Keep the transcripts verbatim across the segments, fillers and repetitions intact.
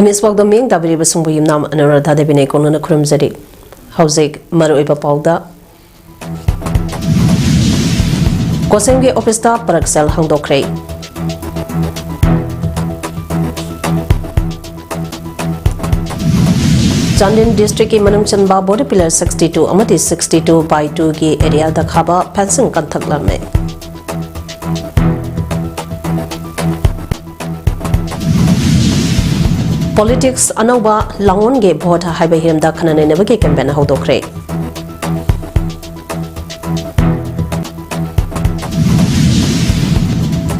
ꯏꯃꯤꯁ ꯄꯥꯎꯗ ꯃꯤꯠꯌꯦꯡ ꯇꯥꯕꯤꯔꯤꯕꯁꯤꯡꯕꯨ ꯌꯨꯝꯅꯥꯝ ꯑꯅꯨꯔꯥꯙꯥ ꯗꯦꯕꯤꯅ ꯏꯀꯣꯛꯅꯅ ꯈꯨꯔꯨꯝꯖꯔꯤ꯫ ꯍꯧꯖꯤꯛ ꯃꯔꯨꯑꯣꯏꯕ ꯄꯥꯎꯗ꯫ ꯀꯣꯁꯦꯝꯒꯤ ꯑꯣꯐꯤꯁꯇ ꯄꯔꯛ ꯁꯦꯜ ꯍꯥꯡꯗꯣꯛꯈ꯭ꯔꯦ꯫ ꯆꯥꯟꯗꯦꯜ ꯗꯤꯁꯇ꯭ꯔꯤꯛꯀꯤ ꯃꯅꯨꯡ ꯆꯟꯕ ꯕꯣꯔꯗꯔ ꯄꯤꯂꯔ sixty two ꯑꯃꯗꯤ sixty two by two ꯒꯤ ꯑꯦꯔꯤꯌꯥꯗ ꯈꯥꯕ ꯐꯦꯟꯁꯤꯡ ꯀꯟꯊꯛꯂꯝꯃꯦ꯫ ꯄꯣꯂꯤꯇꯤꯛꯁ ꯑꯅꯧꯕ ꯂꯥꯡꯑꯣꯟꯒꯤ ꯚꯣꯠ ꯍꯥꯏꯕ ꯍꯤꯔꯝꯗ ꯈꯟꯅ ꯅꯩꯅꯕꯒꯤ ꯀꯦꯝꯄꯦꯟ ꯍꯧꯗꯣꯛꯈ꯭ꯔꯦ꯫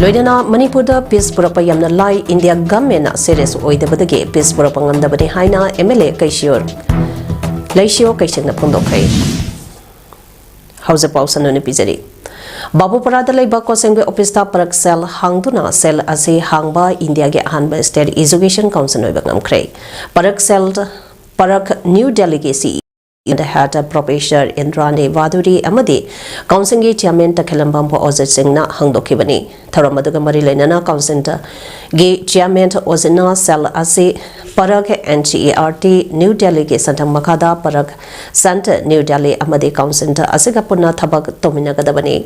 ꯂꯣꯏꯅꯅ ꯃꯅꯤꯄꯨꯔꯗ ꯄꯤꯁ ꯄꯨꯔꯛꯄ ꯌꯥꯝꯅ ꯂꯥꯏ, ꯏꯟꯗꯤꯌꯥ ꯒꯚꯔꯟꯃꯦꯟꯠꯅ ꯁꯤꯔꯤꯌꯁ ꯑꯣꯏꯗꯕꯗꯒꯤ ꯄꯤꯁ ꯄꯨꯔꯛꯄ ꯉꯝꯗꯕꯅꯤ ꯍꯥꯏꯅ ꯑꯦꯝ ꯑꯦꯜ ꯑꯦ ꯀꯩꯁꯤꯌꯣꯔ ꯂꯩꯁꯤꯌꯣ ꯀꯩꯁꯦꯡꯅ ꯐꯣꯡꯗꯣꯛꯈ꯭ꯔꯦ꯫ ꯍꯧꯖꯤꯛ ꯄꯥꯎ ꯁꯟꯗꯣꯛꯅ ꯄꯤꯖꯔꯤ꯫ ꯕꯥꯕꯨꯄꯥꯔꯥꯗ ꯂꯩꯕ ꯀꯣꯁꯦꯝꯒꯤ ꯑꯣꯐꯤꯁꯇ ꯄꯔꯛ ꯁꯦꯜ ꯍꯥꯡꯗꯨꯅ ꯁꯦꯜ ꯑꯁꯤ ꯍꯥꯡꯕ ꯏꯟꯗꯤꯌꯥꯒꯤ ꯑꯍꯥꯟꯕ ꯁ꯭ꯇꯦꯠ ꯑꯦꯖꯨꯀꯦꯁꯟ ꯀꯥꯎꯟꯁꯤꯜ ꯑꯣꯏꯕ ꯉꯝꯈ꯭ꯔꯦ꯫ ꯄꯔꯛ ꯁꯦꯜ, ꯄꯔꯛ ꯅ꯭ꯌꯨ ꯗꯦꯜꯂꯤꯒꯤ ꯁꯤ ꯏ ꯑꯣ ꯗ ꯍꯦꯠ ꯄ꯭ꯔꯣꯐꯦꯁꯔ ꯏꯟꯗ꯭ꯔꯥꯅꯤ ꯚꯥꯗꯨꯔꯤ ꯑꯃꯗꯤ ꯀꯥꯎꯟꯁꯤꯜꯒꯤ ꯆꯤꯌꯔꯃꯦꯟ ꯇꯈꯦꯂꯝꯕꯝ ꯑꯣꯖꯤꯠ ꯁꯤꯡꯅ ꯍꯥꯡꯗꯣꯛꯈꯤꯕꯅꯤ꯫ ꯊꯧꯔꯝ ꯑꯗꯨꯒ ꯃꯔꯤ ꯂꯩꯅꯅ ꯀꯥꯎꯟꯁꯤꯜꯒꯤ ꯆꯤꯌꯔꯃꯦꯟ ꯑꯣꯖꯤꯠꯅ ꯁꯦꯜ ꯑꯁꯤ ꯄꯔꯛ N C E R T New ꯗꯦꯜꯂꯤꯒꯤ ꯁꯦꯟꯊꯪ ꯃꯈꯥꯗ ꯄꯔꯛ ꯁꯦꯟꯇꯔ ꯅ꯭ꯌꯨ ꯗꯦꯜꯂꯤ ꯑꯃꯗꯤ ꯀꯥꯎꯟꯁꯤꯜ ꯑꯁꯤꯒ ꯄꯨꯟꯅ ꯊꯕꯛ ꯇꯧꯃꯤꯟꯅꯒꯗꯕꯅꯤ꯫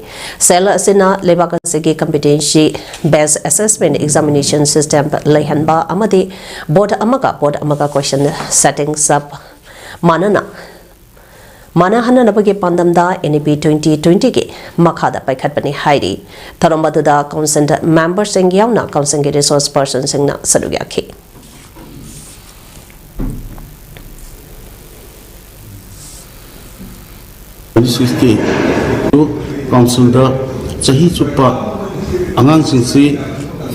ꯁꯦꯜ ꯑꯁꯤꯅ ꯂꯩꯕꯥꯛ ꯑꯁꯤꯒꯤ competency based assessment examination system ꯂꯩꯍꯟꯕ ꯑꯃꯗꯤ ꯕꯣꯔꯗ ꯑꯃꯒ ꯕꯣꯔꯗ ꯑꯃꯒ question setting ꯆꯞ ꯃꯥꯟꯅꯅ ꯃꯥꯟꯅꯍꯟꯅꯅꯕꯒꯤ ꯄꯥꯟꯗꯝꯗ N E P twenty twenty ꯒꯤ ꯃꯈꯥꯗ ꯄꯥꯏꯈꯠꯄꯅꯤ ꯍꯥꯏꯔꯤ꯫ ꯊꯧꯔꯝ ꯑꯗꯨꯗ ꯀꯥꯎꯟꯁꯤꯜ ꯃꯦꯝꯕꯔꯁꯤꯡ ꯌꯥꯎꯅ ꯀꯥꯎꯟꯁꯤꯜꯒꯤ ꯔꯤꯁꯣꯔꯁ ꯄꯔꯁꯟꯁꯤꯡꯅ ꯁꯔꯨꯛ ꯌꯥꯈꯤ꯫ Twenty six ꯀꯤ ꯀꯥꯎꯟꯁꯤꯜꯗ ꯆꯍꯤ ꯆꯨꯞꯄ ꯑꯉꯥꯡꯁꯤꯡꯁꯤ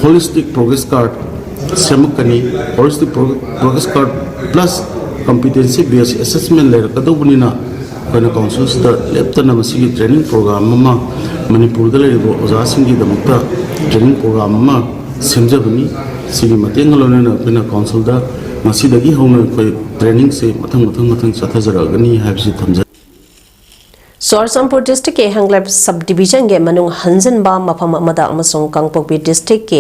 holistic progress card ꯁꯦꯝꯃꯛꯀꯅꯤ꯫ Holistic progress card plus competency based assessment ꯂꯩꯔꯛꯀꯗꯧꯕꯅꯤꯅ ꯑꯩꯈꯣꯏꯅ ꯀꯥꯎꯟꯁꯤꯜꯁꯤꯗ ꯂꯦꯞꯇꯅ ꯃꯁꯤꯒꯤ training program ꯑꯃ, ꯃꯅꯤꯄꯨꯔꯗ ꯂꯩꯔꯤꯕ ꯑꯣꯖꯥꯁꯤꯡꯒꯤꯗꯃꯛꯇ training program ꯑꯃ ꯁꯦꯝꯖꯕꯅꯤ꯫ ꯁꯤꯒꯤ ꯃꯇꯦꯡꯒ ꯂꯣꯏꯅꯅ ꯑꯩꯈꯣꯏꯅ ꯀꯥꯎꯟꯁꯤꯜꯗ ꯉꯁꯤꯗꯒꯤ ꯍꯧꯅ ꯑꯩꯈꯣꯏ trainingꯁꯦ ꯃꯊꯪ ꯃꯊꯪ ꯃꯊꯪ ꯆꯠꯊꯖꯔꯛꯑꯒꯅꯤ ꯍꯥꯏꯕꯁꯤ ꯊꯝꯖꯔꯤ꯫ ꯆꯨꯔꯆꯥꯟꯄꯨꯔ ꯗꯤꯁꯇ꯭ꯔꯤꯛꯀꯤ ꯍꯦꯡꯂꯦꯞ ꯁꯕ ꯗꯤꯕꯤꯖꯟꯒꯤ ꯃꯅꯨꯡ ꯍꯟꯖꯤꯟꯕ ꯃꯐꯝ ꯑꯃꯗ ꯑꯃꯁꯨꯡ ꯀꯥꯡꯄꯣꯛꯄꯤ ꯗꯤꯁꯇ꯭ꯔꯤꯛꯀꯤ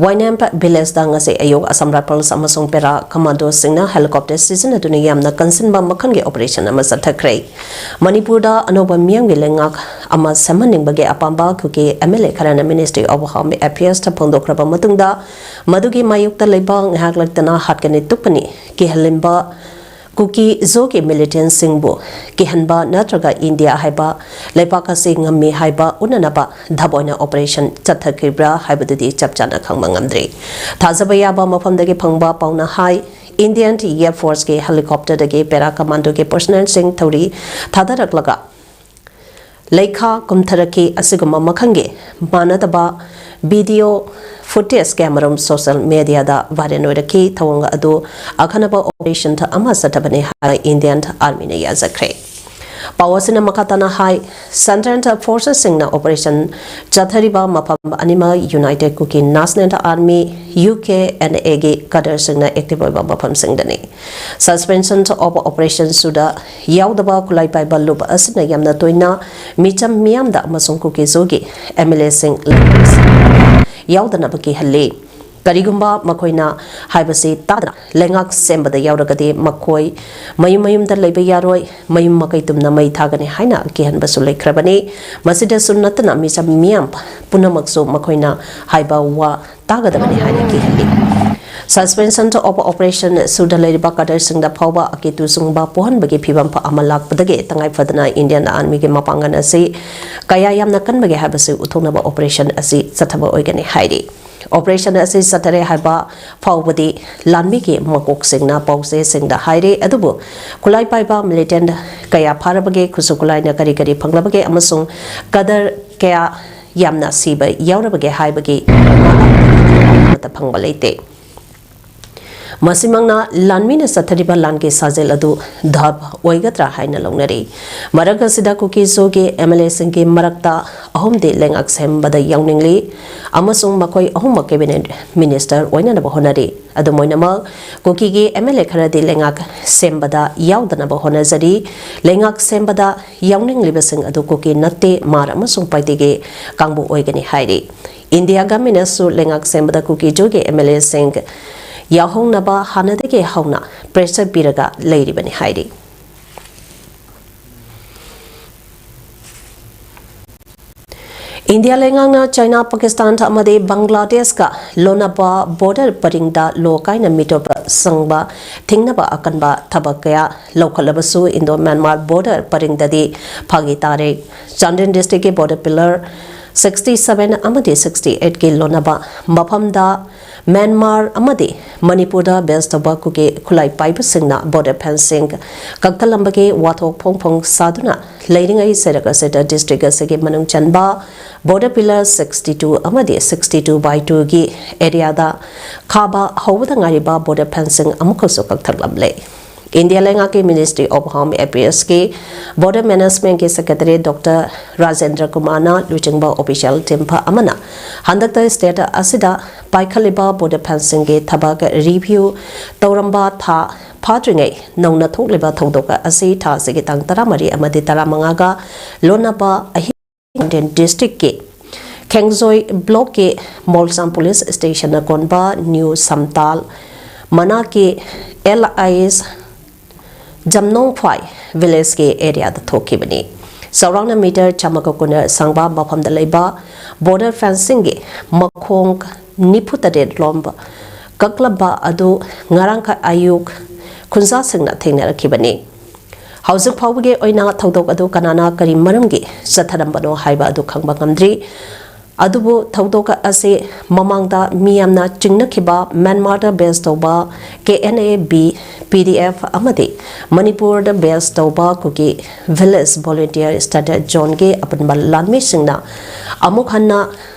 ꯋꯥꯏꯅꯦꯝ ꯚꯤꯂꯦꯖꯇ ꯉꯁꯤ ꯑꯌꯨꯛ ꯑꯁꯥꯝ ꯔꯥꯏꯐꯜꯁ ꯑꯃꯁꯨꯡ ꯄꯦꯔꯥ ꯀꯃꯥꯟꯗꯣꯁꯤꯡꯅ ꯍꯦꯂꯤꯀꯣꯞꯇꯔ ꯁꯤꯖꯤꯟꯅꯗꯨꯅ ꯌꯥꯝꯅ ꯀꯟꯁꯤꯟꯕ ꯃꯈꯜꯒꯤ ꯑꯣꯄꯔꯦꯁꯟ ꯑꯃ ꯆꯠꯊꯈ꯭ꯔꯦ꯫ ꯃꯅꯤꯄꯨꯔꯗ ꯑꯅꯧꯕ ꯃꯤꯌꯥꯝꯒꯤ ꯂꯩꯉꯥꯛ ꯑꯃ ꯁꯦꯝꯍꯟꯅꯤꯡꯕꯒꯤ ꯑꯄꯥꯝꯕ ꯀꯨꯀꯤ ꯑꯦꯝ ꯑꯦꯜ ꯑꯦ ꯈꯔꯅ Ministry of Home Affairs ꯇ ꯐꯣꯡꯗꯣꯛꯈ꯭ꯔꯕ ꯃꯇꯨꯡꯗ, ꯃꯗꯨꯒꯤ ꯃꯥꯌꯣꯛꯇ ꯂꯩꯕ ꯉꯥꯏꯍꯥꯛ ꯂꯩꯇꯅ ꯍꯥꯠꯀꯅꯤ ꯇꯨꯞꯀꯅꯤ ꯀꯤꯍꯜꯂꯤꯕ ꯀꯨꯀꯤ ꯖꯣꯒꯤ ꯃꯤꯂꯤꯇꯦꯟꯁꯤꯡꯕꯨ ꯀꯤꯍꯟꯕ ꯅꯠꯇ꯭ꯔꯒ ꯏꯟꯗꯤꯌꯥ ꯍꯥꯏꯕ ꯂꯩꯄꯥꯛ ꯑꯁꯤ ꯉꯝꯃꯤ ꯍꯥꯏꯕ ꯎꯠꯅꯅꯕ ꯙꯞ ꯑꯣꯏꯅ ꯑꯣꯄꯔꯦꯁꯟ ꯆꯠꯊꯈꯤꯕ꯭ꯔꯥ ꯍꯥꯏꯕꯗꯨꯗꯤ ꯆꯞ ꯆꯥꯅ ꯈꯪꯕ ꯉꯝꯗ꯭ꯔꯤ꯫ ꯊꯥꯖꯕ ꯌꯥꯕ ꯃꯐꯝꯗꯒꯤ ꯐꯪꯕ ꯄꯥꯎꯅ ꯍꯥꯏ, ꯏꯟꯗꯤꯌꯟ ꯑꯦꯌꯔ ꯐꯣꯔꯁꯀꯤ ꯍꯦꯂꯤꯀꯣꯞꯇꯔꯗꯒꯤ ꯄꯦꯔꯥ ꯀꯃꯥꯟꯗꯣꯒꯤ ꯄꯔꯁꯅꯦꯜꯁꯤꯡ ꯊꯧꯔꯤ ꯊꯥꯗꯔꯛꯂꯒ ꯂꯩꯈꯥ ꯀꯨꯝꯊꯔꯛꯈꯤ꯫ ꯑꯁꯤꯒꯨꯝꯕ ꯃꯈꯜꯒꯤ ꯃꯥꯟꯅꯗꯕ ꯚꯤꯗꯤꯑꯣ ꯐꯨꯇꯦꯖ ꯀꯌꯥꯃꯔꯨꯝ ꯁꯣꯁꯤꯌꯦꯜ ꯃꯦꯗꯤꯌꯥꯗ ꯚꯥꯏꯔꯦꯜ ꯑꯣꯏꯔꯛꯈꯤ꯫ ꯊꯧꯑꯣꯡ ꯑꯗꯨ ꯑꯈꯟꯅꯕ ꯑꯣꯄꯔꯦꯁꯟ ꯑꯃ ꯆꯠꯊꯕꯅꯤ ꯍꯥꯏꯅ ꯏꯟꯗꯤꯌꯟ ꯑꯥꯔꯃꯤꯅ ꯌꯥꯖꯈ꯭ꯔꯦ꯫ ꯄꯥꯎ ꯑꯁꯤꯅ ꯃꯈꯥ ꯇꯥꯅ ꯍꯥꯏ, ꯁꯦꯟꯇ꯭ꯔꯦꯜ ꯐꯣꯔꯁꯦꯁꯁꯤꯡꯅ ꯑꯣꯄꯔꯦꯁꯟ ꯆꯠꯊꯔꯤꯕ ꯃꯐꯝ ꯑꯅꯤꯃꯛ united Kuki national army, U K N ꯑꯦꯒꯤ ꯀꯗꯔꯁꯤꯡꯅ ꯑꯦꯛꯇꯤꯚ ꯑꯣꯏꯕ ꯃꯐꯝꯁꯤꯡꯗꯅꯤ꯫ Suspension of Operation ꯁꯨꯗ ꯌꯥꯎꯗꯕ ꯈꯨꯠꯂꯥꯏ ꯄꯥꯏꯕ ꯂꯨꯞ ꯑꯁꯤꯅ ꯌꯥꯝꯅ ꯇꯣꯏꯅ ꯃꯤꯆꯝ ꯃꯤꯌꯥꯝꯗ ꯑꯃꯁꯨꯡ ꯀꯨꯀꯤ ꯖꯣꯒꯤ ꯑꯦꯝ ꯑꯦꯜ ꯑꯦꯁꯤꯡ ꯌꯥꯎꯗꯅꯕ ꯀꯤꯍꯜꯂꯤ꯫ ꯀꯔꯤꯒꯨꯝꯕ ꯃꯈꯣꯏꯅ ꯍꯥꯏꯕꯁꯤ ꯇꯥꯗꯅ ꯂꯩꯉꯥꯛ ꯁꯦꯝꯕꯗ ꯌꯥꯎꯔꯒꯗꯤ ꯃꯈꯣꯏ ꯃꯌꯨꯝ ꯃꯌꯨꯝꯗ ꯂꯩꯕ ꯌꯥꯔꯣꯏ, ꯃꯌꯨꯝ ꯃꯀꯩ ꯇꯨꯝꯅ ꯃꯩ ꯊꯥꯒꯅꯤ ꯍꯥꯏꯅ ꯀꯤꯍꯟꯕꯁꯨ ꯂꯩꯈ꯭ꯔꯕꯅꯤ꯫ ꯃꯁꯤꯗꯁꯨ ꯅꯠꯇꯅ ꯃꯤꯆꯝ ꯃꯤꯌꯥꯝ ꯄꯨꯝꯅꯃꯛꯁꯨ ꯃꯈꯣꯏꯅ ꯍꯥꯏꯕ ꯋꯥ ꯇꯥꯒꯗꯕꯅꯤ ꯍꯥꯏꯅ ꯀꯤꯍꯜꯂꯤ꯫ Suspension of Operation ꯁꯨꯗ ꯂꯩꯔꯤꯕ ꯀꯗꯔꯁꯤꯡꯗ ꯐꯥꯎꯕ ꯑꯀꯤꯇꯨ ꯆꯨꯡꯕ ꯄꯣꯛꯍꯟꯕꯒꯤ ꯐꯤꯕꯝ ꯑꯃ ꯂꯥꯛꯄꯗꯒꯤ ꯇꯉꯥꯏ ꯐꯗꯅ ꯏꯟꯗꯤꯌꯟ ꯑꯥꯔꯃꯤꯒꯤ ꯃꯄꯥꯡꯒꯜ ꯑꯁꯤ ꯀꯌꯥ ꯌꯥꯝꯅ ꯀꯟꯕꯒꯦ ꯍꯥꯏꯕꯁꯤ ꯎꯠꯊꯣꯛꯅꯕ ꯑꯣꯄꯔꯦꯁꯟ ꯑꯁꯤ ꯆꯠꯊꯕ ꯑꯣꯏꯒꯅꯤ ꯍꯥꯏꯔꯤ꯫ ꯑꯣꯄꯔꯦꯁꯟ ꯑꯁꯤ ꯆꯠꯊꯔꯦ ꯍꯥꯏꯕ ꯐꯥꯎꯕꯗꯤ ꯂꯥꯟꯃꯤꯒꯤ ꯃꯀꯣꯛꯁꯤꯡꯅ ꯄꯥꯎꯆꯦꯁꯤꯡꯗ ꯍꯥꯏꯔꯤ, ꯑꯗꯨꯕꯨ ꯈꯨꯠꯂꯥꯏ ꯄꯥꯏꯕ ꯃꯤꯂꯤꯇꯦꯟ ꯀꯌꯥ ꯐꯥꯔꯕꯒꯦ, ꯈꯨꯠꯁꯨ ꯈꯨꯠꯂꯥꯏꯅ ꯀꯔꯤ ꯀꯔꯤ ꯐꯪꯂꯕꯒꯦ ꯑꯃꯁꯨꯡ ꯀꯗꯔ ꯀꯌꯥ ꯌꯥꯝꯅ ꯁꯤꯕ ꯌꯥꯎꯔꯕꯒꯦ ꯍꯥꯏꯕꯒꯤ ꯃꯇꯥꯡꯗ ꯐꯪꯕ ꯂꯩꯇꯦ꯫ ꯃꯁꯤꯃꯛꯅ ꯂꯥꯟꯃꯤꯅ ꯆꯠꯊꯔꯤꯕ ꯂꯥꯟꯒꯤ ꯁꯥꯖꯦꯜ ꯑꯗꯨ ꯙꯞ ꯑꯣꯏꯒꯗ꯭ꯔꯥ ꯍꯥꯏꯅ ꯂꯧꯅꯔꯤ꯫ ꯃꯔꯛ ꯑꯁꯤꯗ ꯀꯨꯀꯤ ꯖꯣꯒꯤ MLA ꯁꯤꯡꯒꯤ ꯃꯔꯛꯇ ꯑꯍꯨꯝꯗꯤ ꯂꯩꯉꯥꯛ ꯁꯦꯝꯕꯗ ꯌꯥꯎꯅꯤꯡꯂꯤ ꯑꯃꯁꯨꯡ ꯃꯈꯣꯏ ꯑꯍꯨꯝꯃꯛ cabinet minister ꯑꯣꯏꯅꯅꯕ ꯍꯣꯠꯅꯔꯤ꯫ ꯑꯗꯨꯝ ꯑꯣꯏꯅꯃꯛ, ꯀꯨꯀꯤꯒꯤ MLA ꯈꯔꯗꯤ ꯂꯩꯉꯥꯛ ꯁꯦꯝꯕꯗ ꯌꯥꯎꯗꯅꯕ ꯍꯣꯠꯅꯖꯔꯤ꯫ ꯂꯩꯉꯥꯛ ꯁꯦꯝꯕꯗ ꯌꯥꯎꯅꯤꯡꯂꯤꯕꯁꯤꯡ ꯑꯗꯨ ꯀꯨꯀꯤ ꯅꯠꯇꯦ, ꯃꯥꯔ ꯑꯃꯁꯨꯡ ꯄꯥꯏꯇꯦꯒꯤ ꯀꯥꯡꯕꯨ ꯑꯣꯏꯒꯅꯤ ꯍꯥꯏꯔꯤ꯫ ꯏꯟꯗꯤꯌꯥ ꯒꯃꯦꯟꯅꯁꯨ ꯂꯩꯉꯥꯛ ꯁꯦꯝꯕꯗ ꯀꯨꯀꯤ ꯖꯣꯒꯤ MLA ꯁꯤꯡ ꯌꯥꯎꯍꯧꯅꯕ ꯍꯥꯟꯅꯗꯒꯤ ꯍꯧꯅ pressure ꯄꯤꯔꯒ ꯂꯩꯔꯤꯕꯅꯤ ꯍꯥꯏꯔꯤ꯫ ꯏꯟꯗꯤꯌꯥ ꯂꯩꯉꯥꯛꯅ ꯆꯥꯏꯅꯥ, ꯄꯥꯀꯤꯁꯇꯥꯟ ꯑꯃꯗꯤ ꯕꯪꯒ꯭ꯂꯥꯗꯦꯁꯀ ꯂꯣꯟꯅꯕ border ꯄꯔꯤꯡꯗ ꯂꯣ ꯀꯥꯏꯅ ꯃꯤꯇꯣꯞꯄ ꯆꯪꯕ ꯊꯤꯡꯅꯕ ꯑꯀꯟꯕ ꯊꯕꯛ ꯀꯌꯥ ꯂꯧꯈꯠꯂꯕꯁꯨ, Indo Myanmar border ꯄꯔꯤꯡꯗꯗꯤ ꯐꯥꯒꯤ ꯇꯥꯔꯦ꯫ ꯆꯥꯟꯗꯦꯜ district ꯀꯤ border pillar sixty seven ꯑꯃꯗꯤ sixty eight ꯀꯤ ꯂꯣꯟꯅꯕ ꯃꯐꯝꯗ ꯃ꯭ꯌꯥꯟꯃꯥꯔ ꯑꯃꯗꯤ ꯃꯅꯤꯄꯨꯔꯗ base ꯇꯧꯕ ꯀꯨꯀꯤ ꯈꯨꯠꯂꯥꯏ ꯄꯥꯏꯕꯁꯤꯡꯅ border fencing ꯀꯛꯊꯠꯂꯝꯕꯒꯤ ꯋꯥꯊꯣꯛ ꯐꯣꯡ ꯐꯣꯡ ꯁꯥꯗꯨꯅ ꯂꯩꯔꯤꯉꯩ ꯁꯦꯔꯒꯁꯦꯗ district ꯑꯁꯤꯒꯤ ꯃꯅꯨꯡ ꯆꯟꯕ border pillar sixty two ꯑꯃꯗꯤ sixty two by two ꯒꯤ area ꯗ ꯈꯥꯕ ꯍꯧꯕꯗ ꯉꯥꯏꯔꯤꯕ border fencing ꯑꯃꯨꯛꯀꯁꯨ ꯀꯛꯊꯠꯂꯝꯂꯦ꯫ ꯏꯟꯗꯤꯌꯥ ꯂꯩꯉꯥꯛꯀꯤ Ministry of Home Affairs ꯀꯤ border management ꯀꯤ secretary Doctor ꯔꯥꯖꯦꯟꯗ꯭ꯔ ꯀꯨꯃꯥꯔꯅ ꯂꯨꯆꯤꯡꯕ official team ꯑꯃꯅ ꯍꯟꯗꯛꯇ state ꯑꯁꯤꯗ ꯄꯥꯏꯈꯠꯂꯤꯕ border fencing ꯒꯤ ꯊꯕꯛ review ꯇꯧꯔꯝꯕ ꯊꯥ ꯐꯥꯗ꯭ꯔꯤꯉꯩ ꯅꯧꯅ ꯊꯣꯛꯂꯤꯕ ꯊꯧꯗꯣꯛ ꯑꯁꯤ ꯊꯥ ꯑꯁꯤꯒꯤ ꯇꯥꯡ ꯇꯔꯥꯃꯔꯤ ꯑꯃꯗꯤ ꯇꯔꯥꯃꯉꯥꯒ ꯂꯣꯟꯅꯕ ꯑꯍꯤꯡ ꯆꯥꯟꯗꯦꯜ district ꯀꯤ ꯈꯦꯡꯖꯣꯏ block ꯀꯤ ꯃꯣꯜꯁꯥꯝ police station ꯅ ꯀꯣꯟꯕ ꯅ꯭ꯌꯨ ꯁꯝꯇꯥꯜ ꯃꯅꯥꯛꯀꯤ ꯑꯦꯜ ꯑꯥꯏ ꯑꯦꯁ ꯖꯝꯅꯣꯡꯐꯥꯏ village ꯀꯤ area ꯗ ꯊꯣꯛꯈꯤꯕꯅꯤ꯫ ꯆꯥꯎꯔꯥꯛꯅ meter ꯆꯥꯝꯃꯒ ꯀꯨꯟ ꯁꯥꯡꯕ ꯃꯐꯝꯗ ꯂꯩꯕ border fencing ꯒꯤ ꯃꯈꯣꯡ ꯅꯤꯐꯨ ꯇꯔꯦꯠ ꯂꯣꯝꯕ ꯀꯛꯂꯝꯕ ꯑꯗꯨ ꯉꯔꯥꯡ ꯑꯌꯨꯛ ꯈꯨꯟꯖꯥꯁꯤꯡꯅ ꯊꯦꯡꯅꯔꯛꯈꯤꯕꯅꯤ꯫ ꯍꯧꯖꯤꯛ ꯐꯥꯎꯕꯒꯤ ꯑꯣꯏꯅ ꯊꯧꯗꯣꯛ ꯑꯗꯨ ꯀꯅꯥꯅ ꯀꯔꯤ ꯃꯔꯝꯒꯤ ꯆꯠꯊꯔꯝꯕꯅꯣ ꯍꯥꯏꯕ ꯑꯗꯨ ꯈꯪꯕ ꯉꯝꯗ꯭ꯔꯤ꯫ ꯑꯗꯨꯕꯨ ꯊꯧꯗꯣꯛ ꯑꯁꯤ ꯃꯃꯥꯡꯗ ꯃꯤꯌꯥꯝꯅ ꯆꯤꯡꯅꯈꯤꯕ ꯃ꯭ꯌꯥꯟꯃꯥꯔꯗ base ꯇꯧꯕ K N A B, P D F ꯑꯃꯗꯤ ꯃꯅꯤꯄꯨꯔꯗ base ꯇꯧꯕ ꯀꯨꯀꯤ village volunteer standard zone ꯒꯤ ꯑꯄꯨꯟꯕ ꯂꯥꯟꯃꯤꯁꯤꯡꯅ ꯑꯃꯨꯛ ꯍꯟꯅ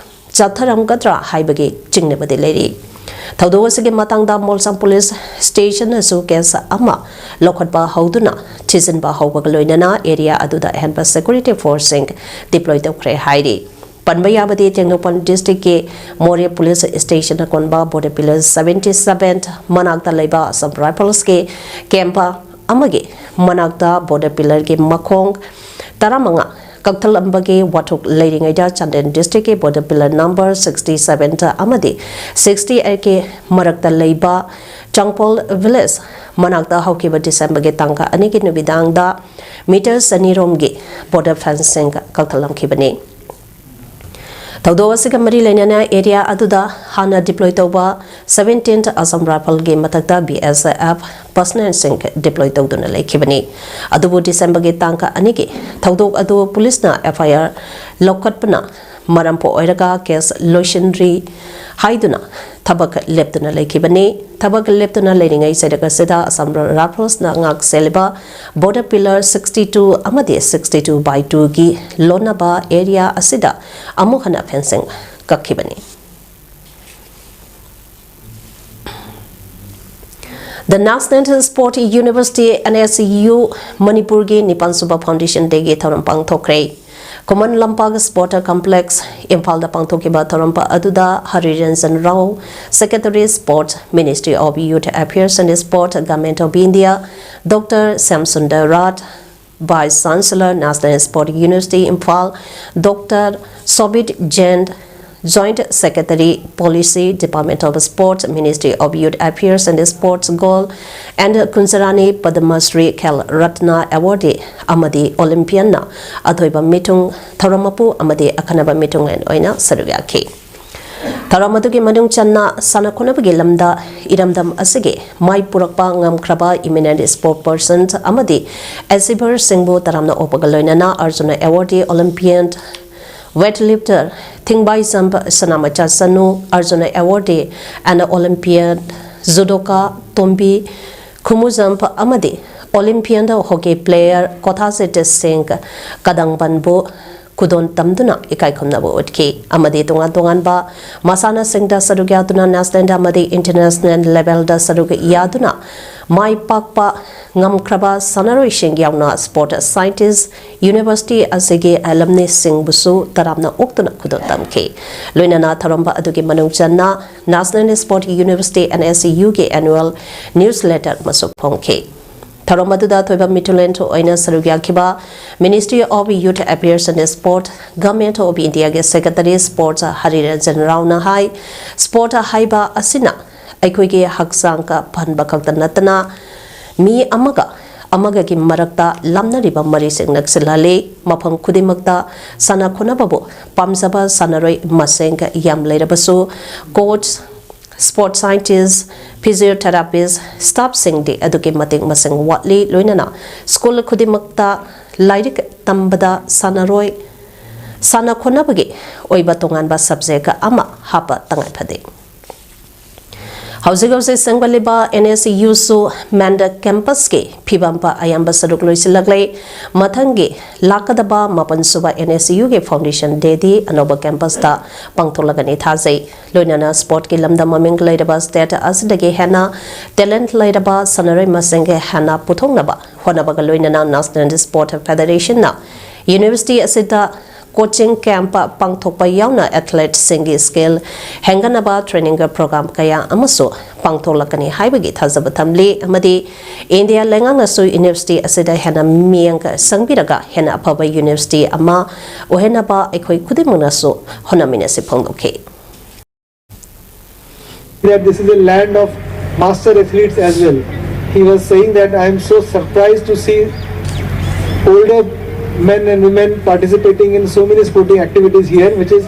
ꯆꯠꯊꯔꯝꯒꯗ꯭ꯔꯥ ꯍꯥꯏꯕꯒꯤ ꯆꯤꯡꯅꯕꯗꯤ ꯂꯩꯔꯤ꯫ ꯊꯧꯗꯣꯛ ꯑꯁꯤꯒꯤ ꯃꯇꯥꯡꯗ ꯃꯣꯜꯁꯥꯡ ꯄꯨꯂꯤꯁ ꯁ꯭ꯇꯦꯁꯟꯅꯁꯨ ꯀꯦꯁ ꯑꯃ ꯂꯧꯈꯠꯄ ꯍꯧꯗꯨꯅ ꯊꯤꯖꯤꯟꯕ ꯍꯧꯕꯒ ꯂꯣꯏꯅꯅ ꯑꯦꯔꯤꯌꯥ ꯑꯗꯨꯗ ꯑꯍꯦꯟꯕ ꯁꯦꯀ꯭ꯌꯨꯔꯤꯇꯤ ꯐꯣꯔꯁꯁꯤꯡ ꯗꯤꯄ꯭ꯂꯣꯏ ꯇꯧꯈ꯭ꯔꯦ ꯍꯥꯏꯔꯤ꯫ ꯄꯟꯕ ꯌꯥꯕꯗꯤ ꯇꯦꯡꯅꯧꯄꯜ ꯗꯤꯁꯇ꯭ꯔꯤꯛꯀꯤ ꯃꯣꯔꯦ ꯄꯨꯂꯤꯁ ꯁ꯭ꯇꯦꯁꯟꯅ ꯀꯣꯟꯕ ꯕꯣꯔꯗꯔ ꯄꯤꯂꯔ ꯁꯕꯦꯟꯇꯤ ꯁꯕꯦꯟ ꯃꯅꯥꯛꯇ ꯂꯩꯕ ꯑꯁꯥꯝ ꯔꯥꯏꯐꯜꯁꯀꯤ ꯀꯦꯝꯄ ꯑꯃꯒꯤ ꯃꯅꯥꯛꯇ ꯕꯣꯔꯗꯔ ꯄꯤꯂꯔꯒꯤ ꯃꯈꯣꯡ ꯇꯔꯥꯃꯉꯥ ꯀꯛꯊꯠꯂꯝꯕꯒꯤ ꯋꯥꯊꯣꯛ ꯂꯩꯔꯤꯉꯩꯗ ꯆꯥꯟꯗꯦꯜ ꯗꯤꯁꯇ꯭ꯔꯤꯛꯀꯤ border pillar number sixty seven ꯑꯃꯗꯤ ꯁꯤꯛꯁꯇꯤ ꯑꯩꯠꯀꯤ ꯃꯔꯛꯇ ꯂꯩꯕ ꯆꯥꯡꯄꯣꯜ ꯚꯤꯂꯦꯖ ꯃꯅꯥꯛꯇ ꯍꯧꯈꯤꯕ ꯗꯤꯁꯦꯝꯕꯔꯒꯤ ꯇꯥꯡ ꯑꯅꯤꯒꯤ ꯅꯨꯃꯤꯗꯥꯡꯗ ꯃꯤꯇꯔ ꯆꯅꯤꯔꯣꯝꯒꯤ ꯕꯣꯔꯗꯔ ꯐꯦꯟꯁꯁꯤꯡ ꯀꯛꯊꯠꯂꯝꯈꯤꯕꯅꯤ꯫ ꯊꯧꯗꯣꯛ ꯑꯁꯤꯒ ꯃꯔꯤ ꯂꯩꯅꯅ ꯑꯦꯔꯤꯌꯥ ꯑꯗꯨꯗ ꯍꯥꯟꯅ ꯗꯤꯄ꯭ꯂꯣꯏ ꯇꯧꯕ ꯁꯕꯦꯟꯇꯤꯟ ꯑꯁꯥꯝ ꯔꯥꯏꯐꯜꯒꯤ ꯃꯊꯛꯇ ꯕꯤ ꯑꯦꯁ ꯑꯦꯐ ꯄꯔꯁꯅꯦꯜꯁꯤꯡ ꯗꯤꯄ꯭ꯂꯣꯏ ꯇꯧꯗꯨꯅ ꯂꯩꯈꯤꯕꯅꯤ꯫ ꯑꯗꯨꯕꯨ ꯗꯤꯁꯦꯝꯕꯔꯒꯤ ꯇꯥꯡ ꯑꯅꯤꯒꯤ ꯊꯧꯗꯣꯛ ꯑꯗꯨ ꯄꯨꯂꯤꯁꯅ ꯑꯦꯐ ꯑꯥꯏ ꯑꯥꯔ ꯂꯧꯈꯠꯄꯅ ꯃꯔꯝ ꯑꯣꯏꯔꯒ ꯀꯦꯁ ꯂꯣꯏꯁꯤꯟꯗ꯭ꯔꯤ ꯍꯥꯏꯗꯨꯅ ꯊꯕꯛ ꯂꯦꯞꯇꯨꯅ ꯂꯩꯈꯤꯕꯅꯤ꯫ ꯊꯕꯛ ꯂꯦꯞꯇꯨꯅ ꯂꯩꯔꯤꯉꯩ ꯆꯩꯔꯛ ꯑꯁꯤꯗ ꯑꯁꯥꯝ ꯔꯥꯏꯐꯜꯁꯅ ꯉꯥꯛ ꯁꯦꯜꯂꯤꯕ ꯕꯣꯔꯗꯔ ꯄꯤꯂꯔ ꯁꯤꯛꯁꯇꯤ ꯇꯨ ꯑꯃꯗꯤ ꯁꯤꯛꯁꯇꯤ ꯇꯨ ꯕꯥꯏ ꯇꯨꯒꯤ ꯂꯣꯟꯅꯕ ꯑꯦꯔꯤꯌꯥ ꯑꯁꯤꯗ ꯑꯃꯨꯛ ꯍꯟꯅ fencing ꯀꯛꯈꯤꯕꯅꯤ꯫ The National Sport University, N S U, ꯃꯅꯤꯄꯨꯔꯒꯤ ꯅꯤꯄꯥꯟꯁꯨꯕ Foundation Dayꯒꯤ ꯊꯧꯔꯝ ꯄꯥꯡꯊꯣꯛꯈ꯭ꯔꯦ꯫ ꯈꯨꯃꯟ ꯂꯝꯄꯥꯛ Sport Complex, ꯏꯝꯐꯥꯜꯗ ꯄꯥꯡꯊꯣꯛꯈꯤꯕ ꯊꯧꯔꯝ ꯑꯗꯨꯗ ꯍꯔꯤꯔꯟꯖꯟ Rao, Secretary Sport, Ministry of Youth Affairs and Sport, Government of India, Doctor Shyamsundar Raj, Vice Chancellor, National Sport University, Imphal, Doctor Sobit Jain, Joint Secretary, Policy, Department of Sports, Ministry of Youth Affairs and Sports, Goal, and Kunjarani Padma Shri Khel Ratna Awardee ꯑꯃꯗꯤ Olympianꯅ ꯑꯊꯣꯏꯕ ꯃꯤꯊꯨꯡ, ꯊꯧꯔꯝ ꯃꯄꯨ ꯑꯃꯗꯤ ꯑꯈꯟꯅꯕ ꯃꯤꯊꯨꯡꯂꯦꯟ ꯑꯣꯏꯅ ꯁꯔꯨꯛ ꯌꯥꯈꯤ꯫ ꯊꯧꯔꯝ ꯑꯗꯨꯒꯤ ꯃꯅꯨꯡ ꯆꯟꯅ ꯁꯥꯟꯅ ꯈꯣꯠꯅꯕꯒꯤ ꯂꯝꯗ ꯏꯔꯝꯗꯝ ꯑꯁꯤꯒꯤ ꯃꯥꯏ ꯄꯨꯔꯛꯄ ꯉꯝꯈ꯭ꯔꯕ eminent sport person ꯑꯃꯗꯤ achieverꯁꯤꯡꯕꯨ ꯇꯔꯥꯝꯅ ꯑꯣꯛꯄꯒ ꯂꯣꯏꯅꯅ Arjuna Awardee, Olympian, weightlifter, ꯊꯤꯡꯕꯥꯏ jump Sanamacha Chanu, Arjuna Awardee and Olympian judoka Tombi ꯈꯨꯃꯨ jump ꯑꯃꯗꯤ Olympian hockey player ꯀꯣꯊꯥꯖꯤꯠ ꯁꯤꯡ ꯀꯗꯪꯕꯟꯕꯨ ꯈꯨꯗꯣꯟ ꯇꯝꯗꯨꯅ ꯏꯀꯥꯏ ꯈꯨꯝꯅꯕ ꯎꯠꯈꯤ ꯑꯃꯗꯤ ꯇꯣꯉꯥꯟ ꯇꯣꯉꯥꯟꯕ ꯃꯁꯥꯟꯅꯁꯤꯡꯗ ꯁꯔꯨꯛ ꯌꯥꯗꯨꯅ national ꯑꯃꯗꯤ international levelꯗ ꯁꯔꯨꯛ ꯌꯥꯗꯨꯅ ꯃꯥꯏ ꯄꯥꯛꯄ ꯉꯝꯈ꯭ꯔꯕ ꯁꯥꯟꯅꯔꯣꯏꯁꯤꯡ ꯌꯥꯎꯅ sport scientist, university ꯑꯁꯤꯒꯤ alumniꯁꯤꯡꯕꯨꯁꯨ ꯇꯔꯥꯝꯅ ꯑꯣꯛꯇꯨꯅ ꯈꯨꯗꯣꯜ ꯇꯝꯈꯤ꯫ ꯂꯣꯏꯅꯅ ꯊꯧꯔꯝ ꯑꯗꯨꯒꯤ ꯃꯅꯨꯡ ꯆꯟꯅ National Sport University, NSUꯒꯤ annual newsletter ꯑꯃꯁꯨ ꯐꯣꯡꯈꯤ꯫ ꯊꯧꯔꯝ ꯑꯗꯨꯗ ꯊꯣꯏꯕ ꯃꯤꯊꯨꯂꯦꯟ ꯑꯣꯏꯅ ꯁꯔꯨꯛ ꯌꯥꯈꯤꯕ Ministry of Youth Affairs and Sport, Government of Indiaꯒꯤ Secretary Sports ꯍꯔꯤꯔꯟꯖꯟ ꯔꯥꯎꯅ ꯍꯥꯏ, sport ꯍꯥꯏꯕ ꯑꯁꯤꯅ ꯑꯩꯈꯣꯏꯒꯤ ꯍꯛꯆꯥꯡꯒ ꯐꯍꯟꯕ ꯈꯛꯇ ꯅꯠꯇꯅ ꯃꯤ ꯑꯃꯒ ꯑꯃꯒꯒꯤ ꯃꯔꯛꯇ ꯂꯥꯞꯅꯔꯤꯕ ꯃꯔꯤꯁꯤꯡ ꯅꯛꯁꯤꯜꯍꯜꯂꯤ꯫ ꯃꯐꯝ ꯈꯨꯗꯤꯡꯃꯛꯇ ꯁꯥꯟꯅ ꯈꯣꯠꯅꯕꯕꯨ ꯄꯥꯝꯖꯕ ꯁꯥꯟꯅꯔꯣꯏ ꯃꯁꯤꯡ ꯌꯥꯝ ꯂꯩꯔꯕꯁꯨ, coach, sport scientist, physiotherapist, staffꯁꯤꯡꯗꯤ ꯑꯗꯨꯛꯀꯤ ꯃꯇꯤꯛ ꯃꯁꯤꯡ ꯋꯥꯠꯂꯤ꯫ ꯂꯣꯏꯅꯅ school ꯈꯨꯗꯤꯡꯃꯛꯇ ꯂꯥꯏꯔꯤꯛ ꯇꯝꯕꯗ ꯁꯥꯟꯅꯔꯣꯏ, ꯁꯥꯟꯅ ꯈꯣꯠꯅꯕꯒꯤ ꯑꯣꯏꯕ ꯇꯣꯉꯥꯟꯕ subject ꯑꯃ ꯍꯥꯞꯄ ꯇꯉꯥꯏ ꯐꯗꯦ꯫ ꯍꯧꯖꯤꯛ ꯍꯧꯖꯤꯛ ꯁꯦꯝꯒꯠꯂꯤꯕ NSUꯁꯨ ꯃꯦꯟꯗ campusꯀꯤ ꯐꯤꯕꯝ ꯑꯌꯥꯝꯕ ꯁꯔꯨꯛ ꯂꯣꯏꯁꯤꯜꯂꯛꯂꯦ꯫ ꯃꯊꯪꯒꯤ ꯂꯥꯛꯀꯗꯕ ꯃꯥꯄꯟ ꯁꯨꯕ NSUꯒꯤ foundation dayꯗꯤ ꯑꯅꯧꯕ campusꯇ ꯄꯥꯡꯊꯣꯛꯂꯒꯅꯤ ꯊꯥꯖꯩ꯫ ꯂꯣꯏꯅꯅ sportꯀꯤ ꯂꯝꯗ ꯃꯃꯤꯡ ꯂꯩꯔꯕ state ꯑꯁꯤꯗꯒꯤ ꯍꯦꯟꯅ talent ꯂꯩꯔꯕ ꯁꯥꯟꯅꯔꯣꯏ ꯃꯁꯤꯡ ꯍꯦꯟꯅ ꯄꯨꯊꯣꯛꯅꯕ ꯍꯣꯠꯅꯕꯒ ꯂꯣꯏꯅꯅ National Sport Federationꯅ university ꯑꯁꯤꯗ coaching camp ꯄꯥꯡꯊꯣꯛꯄ ꯌꯥꯎꯅ athleteꯁꯤꯡꯒꯤ skill ꯍꯦꯟꯒꯠꯅꯕ training program ꯀꯌꯥ ꯑꯃꯁꯨ ꯄꯥꯡꯊꯣꯛꯂꯛꯀꯅꯤ ꯍꯥꯏꯕꯒꯤ ꯊꯥꯖꯕ ꯊꯝꯂꯤ ꯑꯃꯗꯤ ꯏꯟꯗꯤꯌꯥ ꯂꯩꯉꯥꯛꯅꯁꯨ university ꯑꯁꯤꯗ ꯍꯦꯟꯅ ꯃꯤꯠꯌꯦꯡ ꯆꯪꯕꯤꯔꯒ ꯍꯦꯟꯅ ꯑꯐꯕ university ꯑꯃ ꯑꯣꯏꯍꯟꯅꯕ ꯑꯩꯈꯣꯏ ꯈꯨꯗꯤꯡꯃꯛꯅꯁꯨ ꯍꯣꯠꯅꯃꯤꯟꯅꯁꯤ ꯐꯣꯡꯗꯣꯛꯈꯤ꯫ That this is a land of master athletes as well. He was saying that I am so surprised to see older men and women participating in so many sporting activities here, which is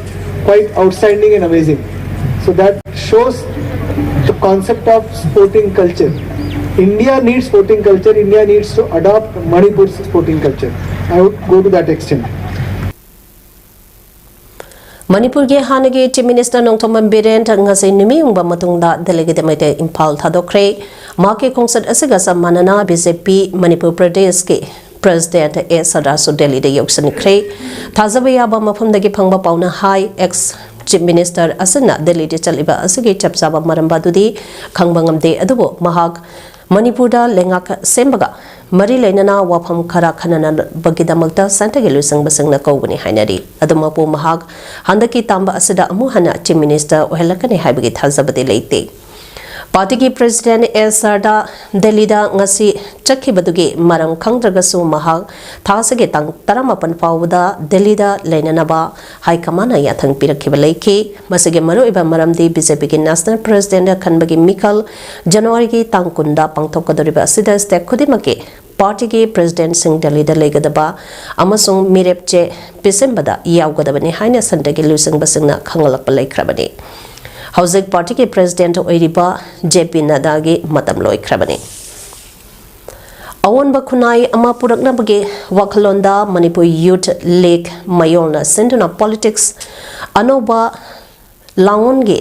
quite outstanding and amazing. So that shows the concept of sporting culture. India needs sporting culture. India needs to adopt Manipur's sporting culture. I would go to that extent. ꯃꯅꯤꯄꯨꯔꯒꯤ ꯍꯥꯟꯅꯒꯤ Chief Minister Nongthombam Biren ꯉꯁꯤ ꯅꯨꯃꯤꯠ ꯌꯨꯡꯕ ꯃꯇꯨꯡꯗ ꯗꯦꯜꯂꯤꯒꯤꯗꯃꯛꯇ ꯏꯝꯐꯥꯜ ꯊꯥꯗꯣꯛꯈ꯭ꯔꯦ꯫ ꯃꯍꯥꯛꯀꯤ ꯈꯣꯡꯆꯠ ꯑꯁꯤꯒ ꯆꯞ ꯃꯥꯟꯅꯅ BJP ꯃꯅꯤꯄꯨꯔ ꯄ꯭ꯔꯗꯦꯁꯀꯤ President ꯑꯦ ꯁꯔꯗꯥꯔꯁꯨ ꯗꯦꯜꯂꯤꯗ ꯌꯧꯁꯤꯟꯈ꯭ꯔꯦ꯫ ꯊꯥꯖꯕ ꯌꯥꯕ ꯃꯐꯝꯗꯒꯤ ꯐꯪꯕ ꯄꯥꯎꯅ ꯍꯥꯏ, ex Chief Minister ꯑꯁꯤꯅ ꯗꯦꯜꯂꯤꯗ ꯆꯠꯂꯤꯕ ꯑꯁꯤꯒꯤ ꯆꯞ ꯆꯥꯕ ꯃꯔꯝ ꯑꯗꯨꯗꯤ ꯈꯪꯕ ꯉꯝꯗꯦ, ꯑꯗꯨꯕꯨ ꯃꯍꯥꯛ ꯃꯅꯤꯄꯨꯔꯗ ꯂꯩꯉꯥꯛ ꯁꯦꯝꯕꯒ ꯃꯔꯤ ꯂꯩꯅꯅ ꯋꯥꯐꯝ ꯈꯔ ꯈꯟꯅꯅꯕꯒꯤꯗꯃꯛꯇ centreꯒꯤ ꯂꯨꯆꯤꯡꯕꯁꯤꯡꯅ ꯀꯧꯕꯅꯤ ꯍꯥꯏꯅꯔꯤ꯫ ꯑꯗꯨꯃꯛꯄꯨ ꯃꯍꯥꯛ ꯍꯟꯗꯛꯀꯤ ꯇꯥꯝꯕ ꯑꯁꯤꯗ ꯑꯃꯨꯛ ꯍꯟꯅ Chief Minister ꯑꯣꯏꯍꯜꯂꯛꯀꯅꯤ ꯍꯥꯏꯕꯒꯤ ꯊꯥꯖꯕꯗꯤ ꯂꯩꯇꯦ꯫ Partyꯒꯤ President ꯑꯦ ꯁꯔꯗꯥꯔ ꯗꯦꯜꯂꯤꯗ ꯉꯁꯤ ꯆꯠꯈꯤꯕꯗꯨꯒꯤ ꯃꯔꯝ ꯈꯪꯗ꯭ꯔꯒꯁꯨ, ꯃꯍꯥꯛ ꯊꯥ ꯑꯁꯤꯒꯤ ꯇꯥꯡ ꯇꯔꯥꯃꯥꯄꯟ ꯐꯥꯎꯕꯗ ꯗꯦꯜꯂꯤꯗ ꯂꯩꯅꯅꯕ high commandꯅ ꯌꯥꯊꯪ ꯄꯤꯔꯛꯈꯤꯕ ꯂꯩꯈꯤ꯫ ꯃꯁꯤꯒꯤ ꯃꯔꯨꯑꯣꯏꯕ ꯃꯔꯝꯗꯤ BJPꯒꯤ National President ꯈꯟꯕꯒꯤ ꯃꯤꯈꯜ Januaryꯒꯤ ꯇꯥꯡ ꯀꯨꯟꯗ ꯄꯥꯡꯊꯣꯛꯀꯗꯧꯔꯤꯕ ꯑꯁꯤꯗ state ꯈꯨꯗꯤꯡꯃꯛꯀꯤ partyꯒꯤ presidentꯁꯤꯡ ꯗꯦꯜꯂꯤꯗ ꯂꯩꯒꯗꯕ ꯑꯃꯁꯨꯡ ꯃꯤꯔꯦꯞ ꯆꯦ ꯄꯤꯁꯤꯟꯕꯗ ꯌꯥꯎꯒꯗꯕꯅꯤ ꯍꯥꯏꯅ centreꯒꯤ ꯂꯨꯆꯤꯡꯕꯁꯤꯡꯅ ꯈꯪꯍꯜꯂꯛꯄ ꯂꯩꯈ꯭ꯔꯕꯅꯤ꯫ ꯍꯧꯖꯤꯛ partyꯒꯤ president ꯑꯣꯏꯔꯤꯕ ꯖꯦ ꯄꯤ ꯅꯗ꯭ꯗꯥꯒꯤ ꯃꯇꯝ ꯂꯣꯏꯈ꯭ꯔꯕꯅꯤ꯫ ꯑꯑꯣꯟꯕ ꯈꯨꯟꯅꯥꯏ ꯑꯃ ꯄꯨꯔꯛꯅꯕꯒꯤ ꯋꯥꯈꯜꯂꯣꯟꯗ ꯃꯅꯤꯄꯨꯔ Youth League ꯃꯌꯣꯜꯅ ꯁꯤꯟꯗꯨꯅ politics ꯑꯅꯧꯕ ꯂꯥꯡꯑꯣꯟꯒꯤ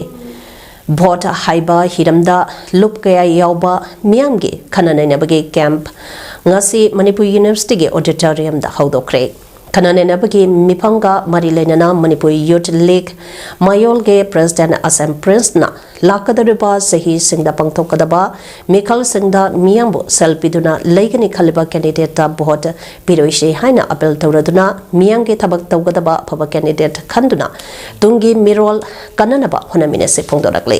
vote ꯍꯥꯏꯕ ꯍꯤꯔꯝꯗ ꯂꯨꯞ ꯀꯌꯥ ꯌꯥꯎꯕ ꯃꯤꯌꯥꯝꯒꯤ ꯈꯟꯅ ꯅꯩꯅꯕꯒꯤ camp ꯉꯁꯤ ꯃꯅꯤꯄꯨꯔ Universityꯒꯤ auditoriumꯗ ꯍꯧꯗꯣꯛꯈ꯭ꯔꯦ꯫ ꯈꯟꯅ ꯅꯩꯅꯕꯒꯤ ꯃꯤꯐꯝꯒ ꯃꯔꯤ ꯂꯩꯅꯅ ꯃꯅꯤꯄꯨꯔ Youth League ꯃꯌꯣꯜꯒꯤ President ꯑꯁꯦꯝ ꯄ꯭ꯔꯤꯟꯁꯅ ꯂꯥꯛꯀꯗꯧꯔꯤꯕ ꯆꯍꯤꯁꯤꯡꯗ ꯄꯥꯡꯊꯣꯛꯀꯗꯕ ꯃꯤꯈꯜꯁꯤꯡꯗ ꯃꯤꯌꯥꯝꯕꯨ ꯁꯦꯜ ꯄꯤꯗꯨꯅ ꯂꯩꯒꯅꯤ ꯈꯜꯂꯤꯕ candidateꯇ vote ꯄꯤꯔꯣꯏꯁꯤ ꯍꯥꯏꯅ appeal ꯇꯧꯔꯗꯨꯅ ꯃꯤꯌꯥꯝꯒꯤ ꯊꯕꯛ ꯇꯧꯒꯗꯕ ꯑꯐꯕ candidate ꯈꯟꯗꯨꯅ ꯇꯨꯡꯒꯤ ꯃꯤꯔꯣꯜ ꯀꯟꯅꯅꯕ ꯍꯣꯠꯅꯃꯤꯟꯅꯁꯤ ꯐꯣꯡꯗꯣꯔꯛꯂꯤ꯫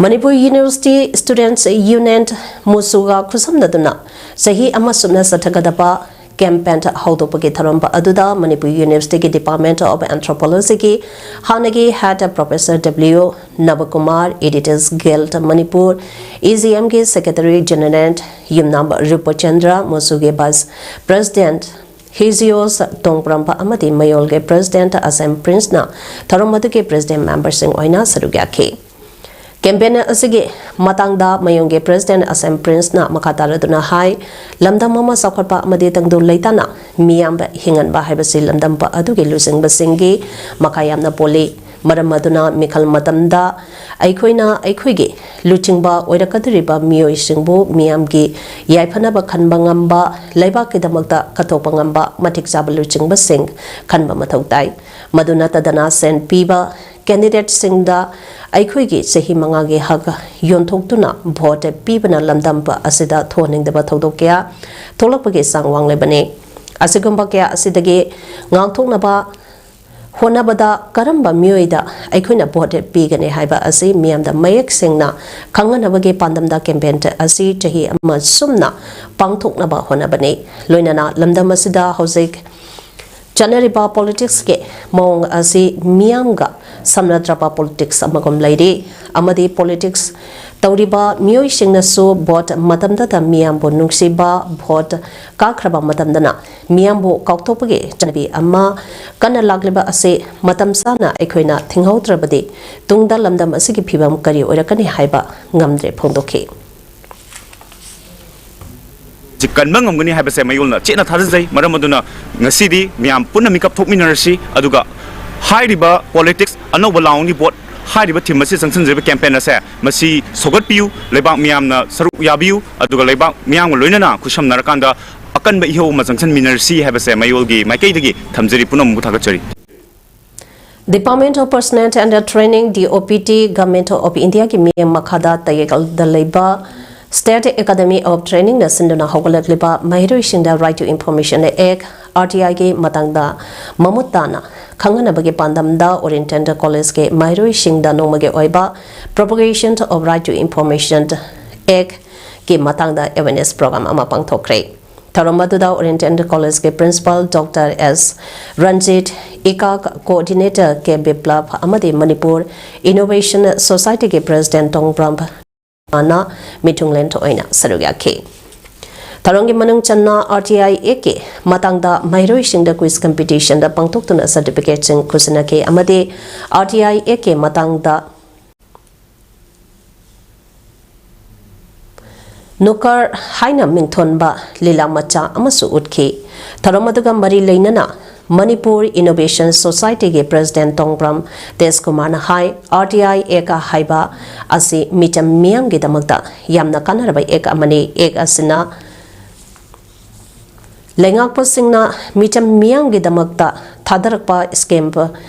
ꯃꯅꯤꯄꯨꯔ University Students Union ꯃꯨꯁꯨꯒ ꯈꯨꯠꯁꯝꯅꯗꯨꯅ ꯆꯍꯤ ꯑꯃ ꯆꯨꯞꯅ ꯆꯠꯊꯒꯗꯕ campaign ꯍꯧꯗꯣꯛꯄꯒꯤ ꯊꯧꯔꯝ ꯑꯗꯨꯗ ꯃꯅꯤꯄꯨꯔ Universityꯒꯤ Department of Anthropologyꯒꯤ ꯍꯥꯟꯅꯒꯤ head Professor W ꯅꯕꯀꯨꯃꯥꯔ, Editors Guild Manipur, EGMꯒꯤ Secretary General ꯌꯨꯝꯅꯥꯝ ꯔꯨꯄꯆꯟꯗ꯭ꯔ, ꯃꯨꯁꯨꯒꯤ Vice President ꯍꯤꯖꯤꯌꯣꯁ ꯇꯣꯡꯕ꯭ꯔꯝꯕ ꯑꯃꯗꯤ ꯃꯌꯣꯜꯒꯤ President ꯑꯁꯦꯝ ꯄ꯭ꯔꯤꯟꯁꯅ ꯊꯧꯔꯝ ꯑꯗꯨꯒꯤ President memberꯁꯤꯡ ꯑꯣꯏꯅ ꯁꯔꯨꯛ ꯌꯥꯈꯤ꯫ Campaign ꯑꯁꯤꯒꯤ ꯃꯇꯥꯡꯗ ꯃꯌꯣꯜꯒꯤ President ꯑꯁꯦꯝ ꯄ꯭ꯔꯤꯟꯁꯅ ꯃꯈꯥ ꯇꯥꯔꯗꯨꯅ ꯍꯥꯏ, ꯂꯝꯗꯝ ꯑꯃ ꯆꯥꯎꯈꯠꯄ ꯑꯃꯗꯤ ꯇꯪꯗꯨ ꯂꯩꯇꯥꯅ ꯃꯤꯌꯥꯝꯕ ꯍꯤꯡꯍꯟꯕ ꯍꯥꯏꯕꯁꯤ ꯂꯝꯗꯝ ꯑꯗꯨꯒꯤ ꯂꯨꯆꯤꯡꯕꯁꯤꯡꯒꯤ ꯃꯈꯥ ꯌꯥꯝꯅ ꯄꯣꯜꯂꯤ꯫ ꯃꯔꯝ ꯑꯗꯨꯅ ꯃꯤꯈꯜ ꯃꯇꯝꯗ ꯑꯩꯈꯣꯏꯅ ꯑꯩꯈꯣꯏꯒꯤ ꯂꯨꯆꯤꯡꯕ ꯑꯣꯏꯔꯛꯀꯗꯧꯔꯤꯕ ꯃꯤꯑꯣꯏꯁꯤꯡꯕꯨ ꯃꯤꯌꯥꯝꯒꯤ ꯌꯥꯏꯐꯅꯕ ꯈꯟꯕ ꯉꯝꯕ, ꯂꯩꯕꯥꯛꯀꯤꯗꯃꯛꯇ ꯀꯠꯊꯣꯛꯄ ꯉꯝꯕ ꯃꯇꯤꯛ ꯆꯥꯕ ꯂꯨꯆꯤꯡꯕꯁꯤꯡ ꯈꯟꯕ ꯃꯊꯧ ꯇꯥꯏ꯫ ꯃꯗꯨ ꯅꯠꯇꯗꯅ ꯁꯦꯟ ꯄꯤꯕ candidateꯁꯤꯡꯗ ꯑꯩꯈꯣꯏꯒꯤ ꯆꯍꯤ ꯃꯉꯥꯒꯤ ꯍꯛ ꯌꯣꯟꯊꯣꯛꯇꯨꯅ vote ꯄꯤꯕꯅ ꯂꯝꯗꯝ ꯑꯁꯤꯗ ꯊꯣꯛꯍꯟꯅꯤꯡꯗꯕ ꯊꯧꯗꯣꯛ ꯀꯌꯥ ꯊꯣꯛꯂꯛꯄꯒꯤ ꯆꯥꯡ ꯋꯥꯡꯂꯤꯕꯅꯤ꯫ ꯑꯁꯤꯒꯨꯝꯕ ꯀꯌꯥ ꯑꯁꯤꯗꯒꯤ ꯉꯥꯛꯊꯣꯛꯅꯕ ꯍꯣꯠꯅꯕꯗ ꯀꯔꯝꯕ ꯃꯤꯑꯣꯏꯗ ꯑꯩꯈꯣꯏꯅ vote ꯄꯤꯒꯅꯤ ꯍꯥꯏꯕ ꯑꯁꯤ ꯃꯤꯌꯥꯝꯗ ꯃꯌꯦꯛ ꯁꯦꯡꯅ ꯈꯪꯍꯟꯅꯕꯒꯤ ꯄꯥꯟꯗꯝꯗ campaign ꯑꯁꯤ ꯆꯍꯤ ꯑꯃ ꯁꯨꯝꯅ ꯄꯥꯡꯊꯣꯛꯅꯕ ꯍꯣꯠꯅꯕꯅꯤ꯫ ꯂꯣꯏꯅꯅ ꯂꯝꯗꯝ ꯑꯁꯤꯗ ꯍꯧꯖꯤꯛ ꯆꯠꯅꯔꯤꯕ politicsꯀꯤ ꯃꯑꯣꯡ ꯑꯁꯤ ꯃꯤꯌꯥꯝꯒ ꯁꯝꯅꯗ꯭ꯔꯕ politics ꯑꯃꯒꯨꯝ ꯂꯩꯔꯤ ꯑꯃꯗꯤ politics ꯇꯧꯔꯤꯕ ꯃꯤꯑꯣꯏꯁꯤꯡꯅꯁꯨ vote ꯃꯇꯝꯗꯇ ꯃꯤꯌꯥꯝꯕꯨ ꯅꯨꯡꯁꯤꯕ, vote ꯀꯥꯈ꯭ꯔꯕ ꯃꯇꯝꯗꯅ ꯃꯤꯌꯥꯝꯕꯨ ꯀꯥꯎꯊꯣꯛꯄꯒꯤ ꯆꯠꯅꯕꯤ ꯑꯃ ꯀꯟꯅ ꯂꯥꯛꯂꯤꯕ ꯑꯁꯤ ꯃꯇꯝ ꯆꯥꯅ ꯑꯩꯈꯣꯏꯅ ꯊꯤꯡꯍꯧꯗ꯭ꯔꯕꯗꯤ ꯇꯨꯡꯗ ꯂꯝꯗꯝ ꯑꯁꯤꯒꯤ ꯐꯤꯕꯝ ꯀꯔꯤ ꯑꯣꯏꯔꯛꯀꯅꯤ ꯍꯥꯏꯕ ꯉꯝꯗ꯭ꯔꯦ ꯐꯣꯡꯗꯣꯛꯈꯤ꯫ ꯁꯤ ꯀꯟꯕ ꯉꯝꯒꯅꯤ ꯍꯥꯏꯕꯁꯦ ꯃꯌꯣꯜꯅ ꯆꯦꯠꯅ ꯊꯥꯖꯖꯩ꯫ ꯃꯔꯝ ꯑꯗꯨꯅ ꯉꯁꯤꯗꯤ ꯃꯌꯥꯝ ꯄꯨꯟꯅ ꯃꯤꯀꯞ ꯊꯣꯛꯃꯤꯟꯅꯔꯁꯤ, ꯑꯗꯨꯒ ꯍꯥꯏꯔꯤꯕ politics ꯑꯅꯧꯕ ꯂꯥꯎꯑꯣꯡꯒꯤ vote ꯍꯥꯏꯔꯤꯕ theme ꯑꯁꯤ ꯆꯪꯁꯤꯟꯖꯔꯤꯕ campaign ꯑꯁꯦ ꯃꯁꯤ ꯁꯧꯒꯠꯄꯤꯌꯨ꯫ ꯂꯩꯕꯥꯛ ꯃꯤꯌꯥꯝꯅ ꯁꯔꯨꯛ ꯌꯥꯕꯤꯌꯨ, ꯑꯗꯨꯒ ꯂꯩꯕꯥꯛ ꯃꯤꯌꯥꯝꯒ ꯂꯣꯏꯅꯅ ꯈꯨꯠꯁꯝꯅꯔꯀꯥꯟꯗ ꯑꯀꯟꯕ ꯏꯍꯧ ꯑꯃ ꯆꯪꯁꯤꯟꯃꯤꯟꯅꯔꯁꯤ ꯍꯥꯏꯕꯁꯦ ꯃꯌꯣꯜꯒꯤ ꯃꯥꯏꯀꯩꯗꯒꯤ ꯊꯝꯖꯔꯤ꯫ ꯄꯨꯝꯅꯃꯛꯄꯨ ꯊꯥꯒꯠꯆꯔꯤ꯫ Department of Personnel and Training, DOPT, Government of Indiaꯒꯤ ꯃꯤꯠꯌꯦꯡ ꯃꯈꯥꯗ ꯇꯌꯦꯜꯗ ꯂꯩꯕ State Academy of Trainingꯅ ꯁꯤꯟꯗꯨꯅ ꯍꯧꯒꯠꯂꯛꯂꯤꯕ ꯃꯍꯩꯔꯣꯏꯁꯤꯡꯗ Right to Information Act, RTIꯒꯤ ꯃꯇꯥꯡꯗ ꯃꯃꯨꯠ ꯇꯥꯅ ꯈꯪꯍꯟꯅꯕꯒꯤ ꯄꯥꯟꯗꯝꯗ Oriental Collegeꯀꯤ ꯃꯍꯩꯔꯣꯏꯁꯤꯡꯗ ꯅꯣꯡꯃꯒꯤ ꯑꯣꯏꯕ Propagation of Right to Information Actꯀꯤ ꯃꯇꯥꯡꯗ awareness program ꯑꯃ ꯄꯥꯡꯊꯣꯛꯈ꯭ꯔꯦ꯫ ꯊꯧꯔꯝ ꯑꯗꯨꯗ Oriental Collegeꯀꯤ Principal Doctor S Ranjit, ICAAC Coordinator K ꯕꯤꯄ꯭ꯂꯕ ꯑꯃꯗꯤ Manipur Innovation Societyꯒꯤ President ꯇꯣꯡꯕ꯭ꯔꯝ ꯅ ꯃꯤꯊꯨꯡꯂꯦꯟ ꯊꯣꯛꯑꯣꯏꯅ ꯁꯔꯨꯛ ꯌꯥꯈꯤ꯫ ꯊꯧꯔꯝꯒꯤ ꯃꯅꯨꯡ ꯆꯟꯅ RTI Actꯀꯤ ꯃꯇꯥꯡꯗ ꯃꯍꯩꯔꯣꯏꯁꯤꯡꯗ quiz competitionꯗ ꯄꯥꯡꯊꯣꯛꯇꯨꯅ certificateꯁꯤꯡ ꯈꯨꯠꯁꯤꯟꯅꯈꯤ ꯑꯃꯗꯤ RTI Actꯀꯤ ꯃꯇꯥꯡꯗ ꯅꯨꯀꯔ ꯍꯥꯏꯅ ꯃꯤꯡꯊꯣꯟꯕ ꯂꯤꯂꯥ ꯃꯆꯥ ꯑꯃꯁꯨ ꯎꯠꯈꯤ꯫ ꯊꯧꯔꯝ ꯑꯗꯨꯒ ꯃꯔꯤ ꯂꯩꯅꯅ ꯃꯅꯤꯄꯨꯔ ꯏꯅꯣꯚꯦꯁꯟ ꯁꯣꯁꯥꯏꯇꯤꯒꯤ ꯄ꯭ꯔꯦꯁꯤꯗꯦꯟꯠ ꯇꯣꯡꯕ꯭ꯔꯝ ꯇꯦꯖꯀꯨꯃꯥꯔꯅ ꯍꯥꯏ, ꯑꯥꯔ ꯇꯤ ꯑꯥꯏ ꯑꯦꯛ ꯍꯥꯏꯕ ꯑꯁꯤ ꯃꯤꯆꯝ ꯃꯤꯌꯥꯝꯒꯤꯗꯃꯛꯇ ꯌꯥꯝꯅ ꯀꯥꯟꯅꯔꯕ ꯑꯦꯛ ꯑꯃꯅꯤ꯫ ꯑꯦꯛ ꯑꯁꯤꯅ ꯂꯩꯉꯥꯛꯄꯁꯤꯡꯅ ꯃꯤꯆꯝ ꯃꯤꯌꯥꯝꯒꯤꯗꯃꯛꯇ ꯊꯥꯗꯔꯛꯄ ꯁ꯭ꯀꯤꯝ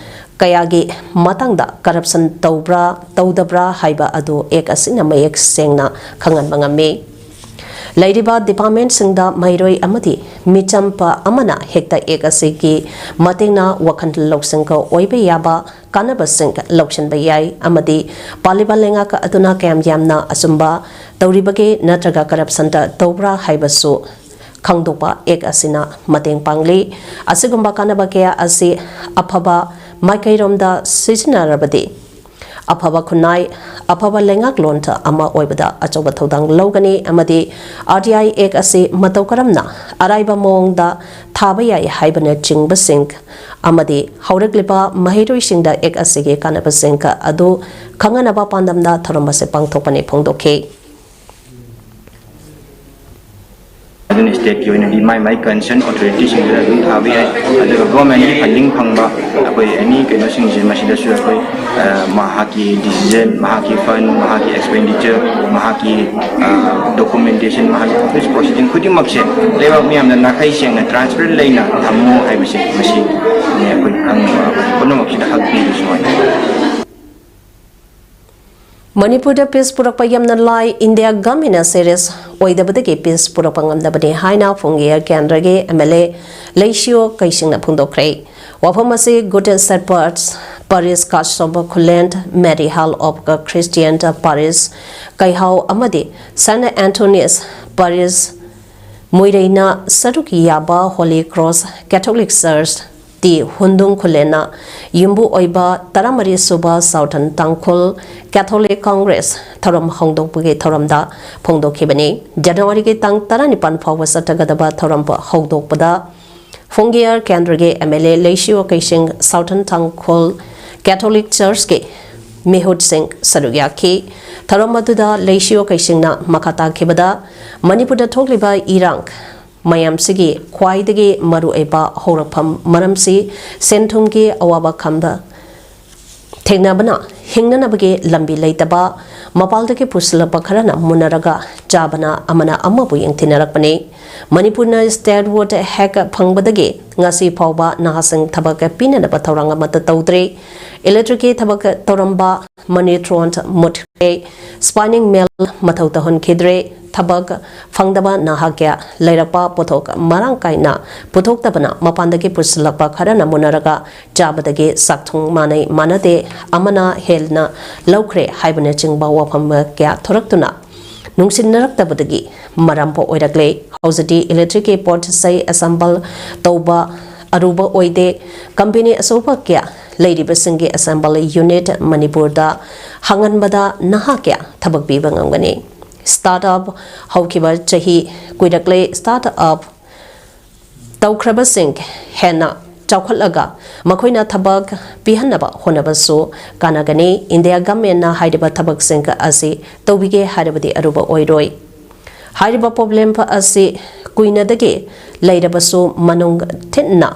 ꯀꯌꯥꯒꯤ ꯃꯇꯥꯡꯗ ꯀꯔꯞꯁꯟ ꯇꯧꯕ꯭ꯔꯥ ꯇꯧꯗꯕ꯭ꯔꯥ ꯍꯥꯏꯕ ꯑꯗꯨ ꯑꯦꯛ ꯑꯁꯤꯅ ꯃꯌꯦꯛ ꯁꯦꯡꯅ ꯈꯪꯍꯟꯕ ꯉꯝꯃꯤ꯫ ꯂꯩꯔꯤꯕ ꯗꯤꯄꯥꯔꯠꯃꯦꯟꯠꯁꯤꯡꯗ ꯃꯍꯩꯔꯣꯏ ꯑꯃꯗꯤ ꯃꯤꯆꯝꯄ ꯑꯃꯅ ꯍꯦꯛꯇ ꯑꯦꯛ ꯑꯁꯤꯒꯤ ꯃꯇꯦꯡꯅ ꯋꯥꯈꯜ ꯂꯧꯁꯤꯡ ꯑꯣꯏꯕ ꯌꯥꯕ ꯀꯥꯟꯅꯕꯁꯤꯡ ꯂꯧꯁꯤꯟꯕ ꯌꯥꯏ ꯑꯃꯗꯤ ꯄꯥꯜꯂꯤꯕ ꯂꯩꯉꯥꯛ ꯑꯗꯨꯅ ꯀꯌꯥꯝ ꯌꯥꯝꯅ ꯑꯆꯨꯝꯕ ꯇꯧꯔꯤꯕꯒꯦ ꯅꯠꯇ꯭ꯔꯒ ꯀꯔꯞꯁꯟꯗ ꯇꯧꯕ꯭ꯔꯥ ꯍꯥꯏꯕꯁꯨ ꯈꯪꯗꯣꯛꯄ ꯑꯦꯛ ꯑꯁꯤꯅ ꯃꯇꯦꯡ ꯄꯥꯡꯂꯤ꯫ ꯑꯁꯤꯒꯨꯝꯕ ꯀꯥꯟꯅꯕ ꯀꯌꯥ ꯑꯁꯤ ꯑꯐꯕ ꯃꯥꯏꯀꯩꯔꯣꯝꯗ ꯁꯤꯖꯤꯟꯅꯔꯕꯗꯤ ꯑꯐꯕ ꯈꯨꯟꯅꯥꯏ, ꯑꯐꯕ ꯂꯩꯉꯥꯛꯂꯣꯟ ꯑꯃ ꯑꯣꯏꯕꯗ ꯑꯆꯧꯕ ꯊꯧꯗꯥꯡ ꯂꯧꯒꯅꯤ ꯑꯃꯗꯤ ꯑꯥꯔ ꯇꯤ ꯑꯥꯏ ꯑꯦꯛ ꯑꯁꯤ ꯃꯇꯧ ꯀꯔꯝꯅ ꯑꯔꯥꯏꯕ ꯃꯑꯣꯡꯗ ꯊꯥꯕ ꯌꯥꯏ ꯍꯥꯏꯕꯅꯆꯤꯡꯕꯁꯤꯡ ꯑꯃꯗꯤ ꯍꯧꯔꯛꯂꯤꯕ ꯃꯍꯩꯔꯣꯏꯁꯤꯡꯗ ꯑꯦꯛ ꯑꯁꯤꯒꯤ ꯀꯥꯟꯅꯕꯁꯤꯡ ꯑꯗꯨ ꯈꯪꯍꯟꯅꯕ ꯄꯥꯟꯗꯝꯗ ꯊꯧꯔꯝ ꯑꯁꯤ ꯄꯥꯡꯊꯣꯛꯄꯅꯤ ꯐꯣꯡꯗꯣꯛꯈꯤ꯫ ꯑꯗꯨꯅ ꯁ꯭ꯇꯦꯠꯀꯤ ꯑꯣꯏꯅꯗꯤ ꯃꯥꯏ ꯃꯥꯏ ꯀꯟꯁꯔꯟ ꯑꯣꯊꯣꯔꯤꯇꯤꯁꯤꯡꯗꯨꯗ ꯑꯗꯨꯝ ꯊꯥꯕ ꯌꯥꯏ꯫ ꯑꯗꯨꯒ ꯒꯣꯔꯃꯦꯟꯒꯤ ꯐꯟꯗꯤꯡ ꯐꯪꯕ ꯑꯩꯈꯣꯏ ꯑꯦꯅꯤ ꯀꯩꯅꯣꯁꯤꯡꯁꯦ ꯃꯁꯤꯗꯁꯨ ꯑꯩꯈꯣꯏ ꯑ, ꯃꯍꯥꯛꯀꯤ ꯗꯤꯁꯤꯖꯟ, ꯃꯍꯥꯛꯀꯤ ꯐꯟ, ꯃꯍꯥꯛꯀꯤ ꯑꯦꯛꯁꯄꯦꯟꯗꯤꯆꯔ, ꯃꯍꯥꯛꯀꯤ ꯗꯣꯀꯨꯃꯦꯟꯇꯦꯁꯟ, ꯃꯍꯥꯛꯀꯤ ꯑꯣꯐꯤꯁ ꯄ꯭ꯔꯣꯁꯤꯗꯤꯡ ꯈꯨꯗꯤꯡꯃꯛꯁꯦ ꯂꯩꯕꯥꯛ ꯃꯤꯌꯥꯝꯗ ꯅꯥꯈꯩ ꯁꯦꯡꯅ ꯇ꯭ꯔꯥꯟꯁꯄꯦꯔꯦꯟ ꯂꯩꯅ ꯊꯝꯃꯨ ꯍꯥꯏꯕꯁꯦ ꯃꯁꯤꯅꯤ ꯑꯩꯈꯣꯏ ꯈꯪꯅꯕ ꯄꯨꯝꯅꯃꯛꯁꯤꯗ ꯍꯛ ꯄꯤꯕꯁꯨ ꯑꯣꯏ꯫ ꯃꯅꯤꯄꯨꯔꯗ ꯄꯤꯁ ꯄꯨꯔꯛꯄ ꯌꯥꯝꯅ ꯂꯥꯏ, ꯏꯟꯗꯤꯌꯥ ꯒꯃꯦꯟꯅ ꯁꯦꯔꯤꯌꯁ ꯑꯣꯏꯗꯕꯗꯒꯤ ꯄꯤꯁ ꯄꯨꯔꯛꯄ ꯉꯝꯗꯕꯅꯤ ꯍꯥꯏꯅ ꯐꯣꯡꯒꯤꯌꯔ ꯀꯦꯟꯗ꯭ꯔꯒꯤ ꯑꯦꯝ ꯑꯦꯜ ꯑꯦ ꯂꯩꯁꯤꯌꯣ ꯀꯩꯁꯤꯡꯅ ꯐꯣꯡꯗꯣꯛꯈ꯭ꯔꯦ꯫ ꯋꯥꯐꯝ ꯑꯁꯤ good ꯁꯦꯄꯔꯗꯁ ꯄꯥꯔꯤꯁ ꯀꯥꯁꯣꯝꯕ Khulen Mary ꯍꯥꯜ of Christian ꯄꯥꯔꯤꯁ ꯀꯩꯍꯥꯎ ꯑꯃꯗꯤ ꯁꯦꯟꯠ ꯑꯦꯟꯊꯣꯅꯤꯁ ꯄꯥꯔꯤꯁ ꯃꯣꯏꯔꯩꯅ ꯁꯔꯨꯛ ꯌꯥꯕ ꯍꯣꯂꯤ ꯀ꯭ꯔꯣꯁ ꯀꯦꯊꯣꯂꯤꯛ ꯆꯔꯆ ꯇꯤ ꯍꯨꯟꯗꯨꯡ ꯈꯨꯂꯦꯟꯅ ꯌꯨꯝꯕꯨ ꯑꯣꯏꯕ ꯇꯔꯥꯃꯔꯤ ꯁꯨꯕ ꯁꯥꯎꯊꯔꯟ ꯇꯥꯡꯈꯨꯜ ꯀꯦꯊꯣꯂꯤꯛ ꯀꯣꯡꯒ꯭ꯔꯦꯁ ꯊꯧꯔꯝ ꯍꯧꯗꯣꯛꯄꯒꯤ ꯊꯧꯔꯝꯗ ꯐꯣꯡꯗꯣꯛꯈꯤꯕꯅꯤ꯫ ꯖꯅꯋꯥꯔꯤꯒꯤ ꯇꯥꯡ ꯇꯔꯥꯅꯤꯄꯥꯟ ꯐꯥꯎꯕ ꯆꯠꯊꯒꯗꯕ ꯊꯧꯔꯝ ꯍꯧꯗꯣꯛꯄꯗ ꯐꯣꯡꯒꯤꯌꯔ ꯀꯦꯟꯗ꯭ꯔꯒꯤ M L A Leishiyo Keishing, southern Tangkhul Catholic ꯆꯔꯆꯀꯤ ꯃꯤꯍꯨꯠꯁꯤꯡ ꯁꯔꯨꯛ ꯌꯥꯈꯤ꯫ ꯊꯧꯔꯝ ꯑꯗꯨꯗ ꯂꯩꯁꯤꯌꯣ ꯀꯩꯁꯤꯡꯅ ꯃꯈꯥ ꯇꯥꯈꯤꯕꯗ, ꯃꯅꯤꯄꯨꯔꯗ ꯊꯣꯛꯂꯤꯕ ꯏꯔꯥꯡ ꯃꯌꯥꯝꯁꯤꯒꯤ ꯈ꯭ꯋꯥꯏꯗꯒꯤ ꯃꯔꯨꯑꯣꯏꯕ ꯍꯧꯔꯛꯐꯝ ꯃꯔꯝꯁꯤ ꯁꯦꯟ ꯊꯨꯝꯒꯤ ꯑꯋꯥꯕ ꯈꯝꯕ ꯊꯦꯡꯅꯕꯅ ꯍꯤꯡꯅꯅꯕꯒꯤ ꯂꯝꯕꯤ ꯂꯩꯇꯕ, ꯃꯄꯥꯜꯗꯒꯤ ꯄꯨꯁꯤꯜꯂꯛꯄ ꯈꯔꯅ ꯃꯨꯟꯅꯔꯒ ꯆꯥꯕꯅ ꯑꯃꯅ ꯑꯃꯕꯨ ꯌꯦꯡꯊꯤꯅꯔꯛꯄꯅꯤ꯫ ꯃꯅꯤꯄꯨꯔꯅ ꯁ꯭ꯇꯦꯠꯍꯨꯗ ꯍꯦꯛ ꯐꯪꯕꯗꯒꯤ ꯉꯁꯤ ꯐꯥꯎꯕ ꯅꯍꯥꯁꯤꯡ ꯊꯕꯛ ꯄꯤꯅꯅꯕ ꯊꯧꯔꯥꯡ ꯑꯃꯠꯇ ꯇꯧꯗ꯭ꯔꯤ꯫ ꯏꯂꯦꯛꯇ꯭ꯔꯤꯛꯀꯤ ꯊꯕꯛ ꯇꯧꯔꯝꯕ ꯃꯅꯤ ꯇ꯭ꯔꯣꯟ ꯃꯨꯠꯈ꯭ꯔꯦ꯫ ꯁ꯭ꯄꯥꯏꯅꯤꯡ ꯃꯤꯜ ꯃꯊꯧ ꯇꯧꯍꯟꯈꯤꯗ꯭ꯔꯦ꯫ ꯊꯕꯛ ꯐꯪꯗꯕ ꯅꯍꯥ ꯀꯌꯥ ꯂꯩꯔꯛꯄ, ꯄꯣꯠꯊꯣꯛ ꯃꯔꯥꯡ ꯀꯥꯏꯅ ꯄꯨꯊꯣꯛꯇꯕꯅ ꯃꯄꯥꯟꯗꯒꯤ ꯄꯨꯁꯤꯜꯂꯛꯄ ꯈꯔꯅ ꯃꯨꯟꯅꯔꯒ ꯆꯥꯕꯗꯒꯤ ꯆꯥꯛꯊꯨꯡ ꯃꯥꯟꯅꯩ ꯃꯥꯟꯅꯗꯦ, ꯑꯃꯅ ꯍꯦꯟꯅ ꯂꯧꯈ꯭ꯔꯦ ꯍꯥꯏꯕꯅꯆꯤꯡꯕ ꯋꯥꯐꯝ ꯀꯌꯥ ꯊꯣꯔꯛꯇꯨꯅ ꯅꯨꯡꯁꯤꯟꯅꯔꯛꯇꯕꯗꯒꯤ ꯃꯔꯝ ꯑꯣꯏꯔꯛꯂꯦ꯫ ꯍꯧꯖꯤꯛꯇꯤ ꯏꯂꯦꯛꯇ꯭ꯔꯤꯛꯀꯤ ꯄꯣꯠ ꯆꯩ ꯑꯦꯁꯦꯝꯕꯜ ꯇꯧꯕ ꯑꯔꯨꯕ ꯑꯣꯏꯗꯦ꯫ ꯀꯝꯄꯦꯅꯤ ꯑꯆꯧꯕ ꯀꯌꯥ ꯂꯩꯔꯤꯕꯁꯤꯡꯒꯤ ꯑꯦꯁꯦꯝꯕꯜ ꯌꯨꯅꯤꯠ ꯃꯅꯤꯄꯨꯔꯗ ꯍꯥꯡꯍꯟꯕꯗ ꯅꯍꯥ ꯀꯌꯥ ꯊꯕꯛ ꯄꯤꯕ ꯉꯝꯒꯅꯤ꯫ ꯁ꯭ꯇꯥꯔꯠ ꯑꯞ ꯍꯧꯈꯤꯕ ꯆꯍꯤ ꯀꯨꯏꯔꯛꯂꯦ꯫ ꯁ꯭ꯇꯥꯔꯠ ꯑꯞ ꯇꯧꯈ꯭ꯔꯕꯁꯤꯡ ꯍꯦꯟꯅ ꯆꯥꯎꯈꯠꯂꯒ ꯃꯈꯣꯏꯅ ꯊꯕꯛ ꯄꯤꯍꯟꯅꯕ ꯍꯣꯠꯅꯕꯁꯨ ꯀꯥꯟꯅꯒꯅꯤ꯫ ꯏꯟꯗꯤꯌꯥ ꯒꯃꯦꯟꯅ ꯍꯥꯏꯔꯤꯕ ꯊꯕꯛꯁꯤꯡ ꯑꯁꯤ ꯇꯧꯕꯤꯒꯦ ꯍꯥꯏꯔꯕꯗꯤ ꯑꯔꯨꯕ ꯑꯣꯏꯔꯣꯏ꯫ ꯍꯥꯏꯔꯤꯕ ꯄ꯭ꯔꯣꯕ꯭ꯂꯦꯝ ꯑꯁꯤ ꯀꯨꯏꯅꯗꯒꯤ ꯂꯩꯔꯕꯁꯨ ꯃꯅꯨꯡ ꯊꯤꯟꯅ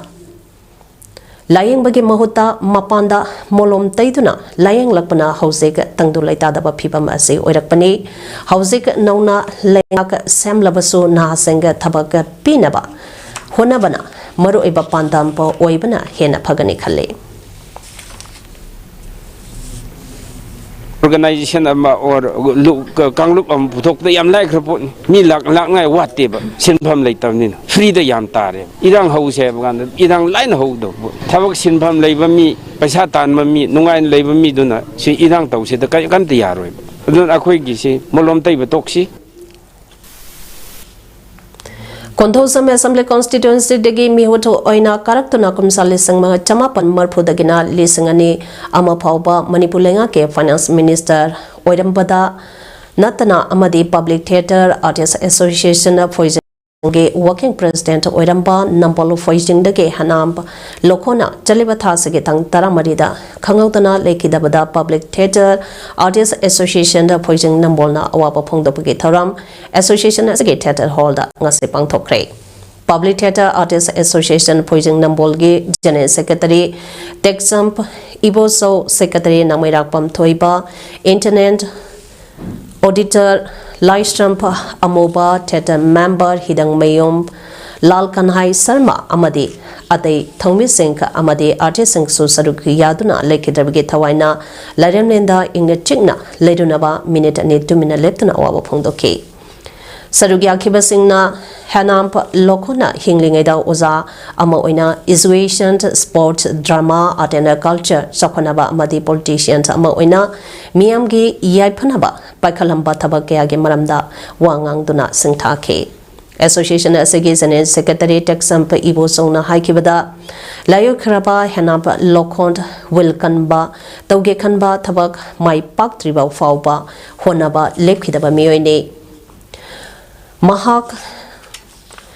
ꯂꯥꯌꯦꯡꯕꯒꯤ ꯃꯍꯨꯠꯇ ꯃꯄꯥꯟꯗ ꯃꯣꯂꯣꯝ ꯇꯩꯗꯨꯅ ꯂꯥꯌꯦꯡꯂꯛꯄꯅ ꯍꯧꯖꯤꯛ ꯇꯪꯗꯨ ꯂꯩꯇꯥꯗꯕ ꯐꯤꯕꯝ ꯑꯁꯤ ꯑꯣꯏꯔꯛꯄꯅꯤ꯫ ꯍꯧꯖꯤꯛ ꯅꯧꯅ ꯂꯩꯉꯥꯛ ꯁꯦꯝꯂꯕꯁꯨ ꯅꯍꯥꯁꯤꯡ ꯊꯕꯛ ꯄꯤꯅꯕ ꯍꯣꯠꯅꯕꯅ ꯃꯔꯨꯑꯣꯏꯕ ꯄꯥꯟꯗꯝ ꯑꯣꯏꯕꯅ ꯍꯦꯟꯅ ꯐꯒꯅꯤ ꯈꯜꯂꯤ꯫ ꯑꯣꯔꯒꯅꯥꯏꯖꯦꯁꯟ ꯑꯃ ꯑꯣꯔ ꯀꯥꯡꯂꯨꯞ ꯑꯃ ꯄꯨꯊꯣꯛꯄꯗ ꯌꯥꯝ ꯂꯥꯏꯈ꯭ꯔ ꯄꯣꯠꯅꯤ꯫ ꯃꯤ ꯂꯥꯛ ꯂꯥꯛꯉꯥꯏ ꯋꯥꯠꯇꯦꯕ, ꯁꯤꯟꯐꯝ ꯂꯩꯇꯕꯅꯤꯅ ꯐ꯭ꯔꯤꯗ ꯌꯥꯝ ꯇꯥꯔꯦꯕ꯫ ꯏꯔꯥꯡ ꯍꯧꯁꯦ ꯍꯥꯏꯕ ꯀꯥꯟꯗ ꯏꯔꯥꯡ ꯂꯥꯏꯅ ꯍꯧꯗꯧꯕ ꯄꯣꯠ꯫ ꯊꯕꯛ ꯁꯤꯟꯐꯝ ꯂꯩꯕ ꯃꯤ, ꯄꯩꯁꯥ ꯇꯥꯟꯕ ꯃꯤ, ꯅꯨꯡꯉꯥꯏꯅ ꯂꯩꯕ ꯃꯤꯗꯨꯅ ꯁꯤ ꯏꯔꯥꯡ ꯇꯧꯁꯤꯗ ꯀꯔꯤ ꯀꯝꯇ ꯌꯥꯔꯣꯏꯕ꯫ ꯑꯗꯨꯅ ꯑꯩꯈꯣꯏꯒꯤꯁꯤ ꯃꯣꯂꯣꯝ ꯇꯩꯕ ꯇꯣꯛꯁꯤ꯫ ꯀꯣꯟꯊꯧꯖꯝ ꯑꯦꯁꯦꯝꯕ꯭ꯂꯤ ꯀꯣꯟꯁꯇꯤꯇ꯭ꯋꯦꯟꯁꯤꯗꯒꯤ ꯃꯤꯍꯨꯠ ꯑꯣꯏꯅ ꯀꯥꯔꯛꯇꯨꯅ ꯀꯨꯝꯖꯥ ꯂꯤꯁꯤꯡ ꯆꯃꯥꯄꯟ ꯃꯔꯤꯐꯨꯗꯒꯤꯅ ꯂꯤꯁꯤꯡ ꯑꯅꯤ ꯑꯃ ꯐꯥꯎꯕ ꯃꯅꯤꯄꯨꯔ ꯂꯩꯉꯥꯛꯀꯤ ꯐꯥꯏꯅꯥꯟꯁ ꯃꯤꯅꯤꯁꯇꯔ ꯑꯣꯏꯔꯝꯕꯗ ꯅꯠꯇꯅ ꯑꯃꯗꯤ ꯄꯕ꯭ꯂꯤꯛ ꯊꯤꯌꯦꯇꯔ ꯑꯥꯔꯇꯤꯁ ꯑꯦꯁꯣꯁꯤꯌꯦꯁꯟ ꯐꯣꯏꯖꯤꯟ ꯒꯤ working president ꯑꯣꯏꯔꯝꯕ ꯅꯝꯕꯣꯜ ꯐꯣꯏꯖꯤꯡꯗꯒꯤ ꯍꯦꯅꯥꯝ ꯂꯣꯈꯣꯅ ꯆꯠꯂꯤꯕ ꯊꯥ ꯑꯁꯤꯒꯤ ꯇꯥꯡ ꯇꯔꯥꯃꯔꯤꯗ ꯈꯪꯍꯧꯗꯅ ꯂꯩꯈꯤꯗꯕꯗ Public Theatre Artist Association ꯗ ꯐꯣꯏꯖꯤꯡ ꯅꯝꯕꯣꯜꯅ ꯑꯋꯥꯕ ꯐꯣꯡꯗꯣꯛꯄꯒꯤ ꯊꯧꯔꯝ association ꯑꯁꯤꯒꯤ theatre hall ꯗ ꯉꯁꯤ ꯄꯥꯡꯊꯣꯛꯈ꯭ꯔꯦ꯫ Public Theatre Artist Association ꯐꯣꯏꯖꯤꯡ ꯅꯝꯕꯣꯜꯒꯤ general secretary ꯇꯦꯛꯆꯝ Ibochou, secretary ꯅꯥꯃꯩꯔꯥꯛꯄꯝ ꯊꯣꯏꯕ, intendant auditor ꯂꯥꯏꯁ꯭ꯔꯝ ꯑꯃꯨꯕ, theatre member ꯍꯤꯗꯪꯃꯌꯨꯝ ꯂꯥꯜ ꯀꯟꯍꯥꯏ ꯁꯔꯃ ꯑꯃꯗꯤ ꯑꯇꯩ ꯊꯧꯃꯤꯁꯤꯡ ꯑꯃꯗꯤ artist ꯁꯤꯡꯁꯨ ꯁꯔꯨꯛ ꯌꯥꯗꯨꯅ ꯂꯩꯈꯤꯗ꯭ꯔꯕꯒꯤ ꯊꯋꯥꯏꯅ ꯂꯥꯏꯔꯦꯝꯂꯦꯟꯗ ꯏꯪꯅ ꯆꯤꯛꯅ ꯂꯩꯔꯨꯅꯕ minute ꯑꯅꯤ ꯇꯨꯃꯤꯟꯅ ꯂꯦꯞꯇꯨꯅ ꯑꯋꯥꯕ ꯐꯣꯡꯗꯣꯛꯈꯤ꯫ ꯁꯔꯨꯛ ꯌꯥꯈꯤꯕꯁꯤꯡꯅ ꯍꯦꯅꯥꯝ ꯂꯣꯈꯣꯅ ꯍꯤꯡꯂꯤꯉꯩꯗ ꯑꯣꯖꯥ ꯑꯃ ꯑꯣꯏꯅ education, sports, drama, art and culture ꯆꯥꯎꯈꯠꯅꯕ ꯑꯃꯗꯤ politician ꯑꯃ ꯑꯣꯏꯅ ꯃꯤꯌꯥꯝꯒꯤ ꯌꯥꯏꯐꯅꯕ ꯄꯥꯏꯈꯠꯂꯝꯕ ꯊꯕꯛ ꯀꯌꯥꯒꯤ ꯃꯔꯝꯗ ꯋꯥ ꯉꯥꯡꯗꯨꯅ ꯁꯤꯡꯊꯥꯈꯤ꯫ Association ꯑꯁꯤꯒꯤ general secretary ꯇꯦꯛꯆꯝ ꯏꯕꯣꯆꯧꯅ ꯍꯥꯏꯈꯤꯕꯗ, ꯂꯥꯏꯑꯣꯏꯈ꯭ꯔꯕ ꯍꯦꯅꯥꯝ ꯂꯣꯈꯣꯟ ꯋꯤꯜ ꯀꯟꯕ, ꯇꯧꯒꯦ ꯈꯟꯕ ꯊꯕꯛ ꯃꯥꯏ ꯄꯥꯛꯇ꯭ꯔꯤꯕ ꯐꯥꯎꯕ ꯍꯣꯠꯅꯕ ꯂꯦꯞꯈꯤꯗꯕ ꯃꯤꯑꯣꯏꯅꯤ꯫ ꯃꯍꯥꯛ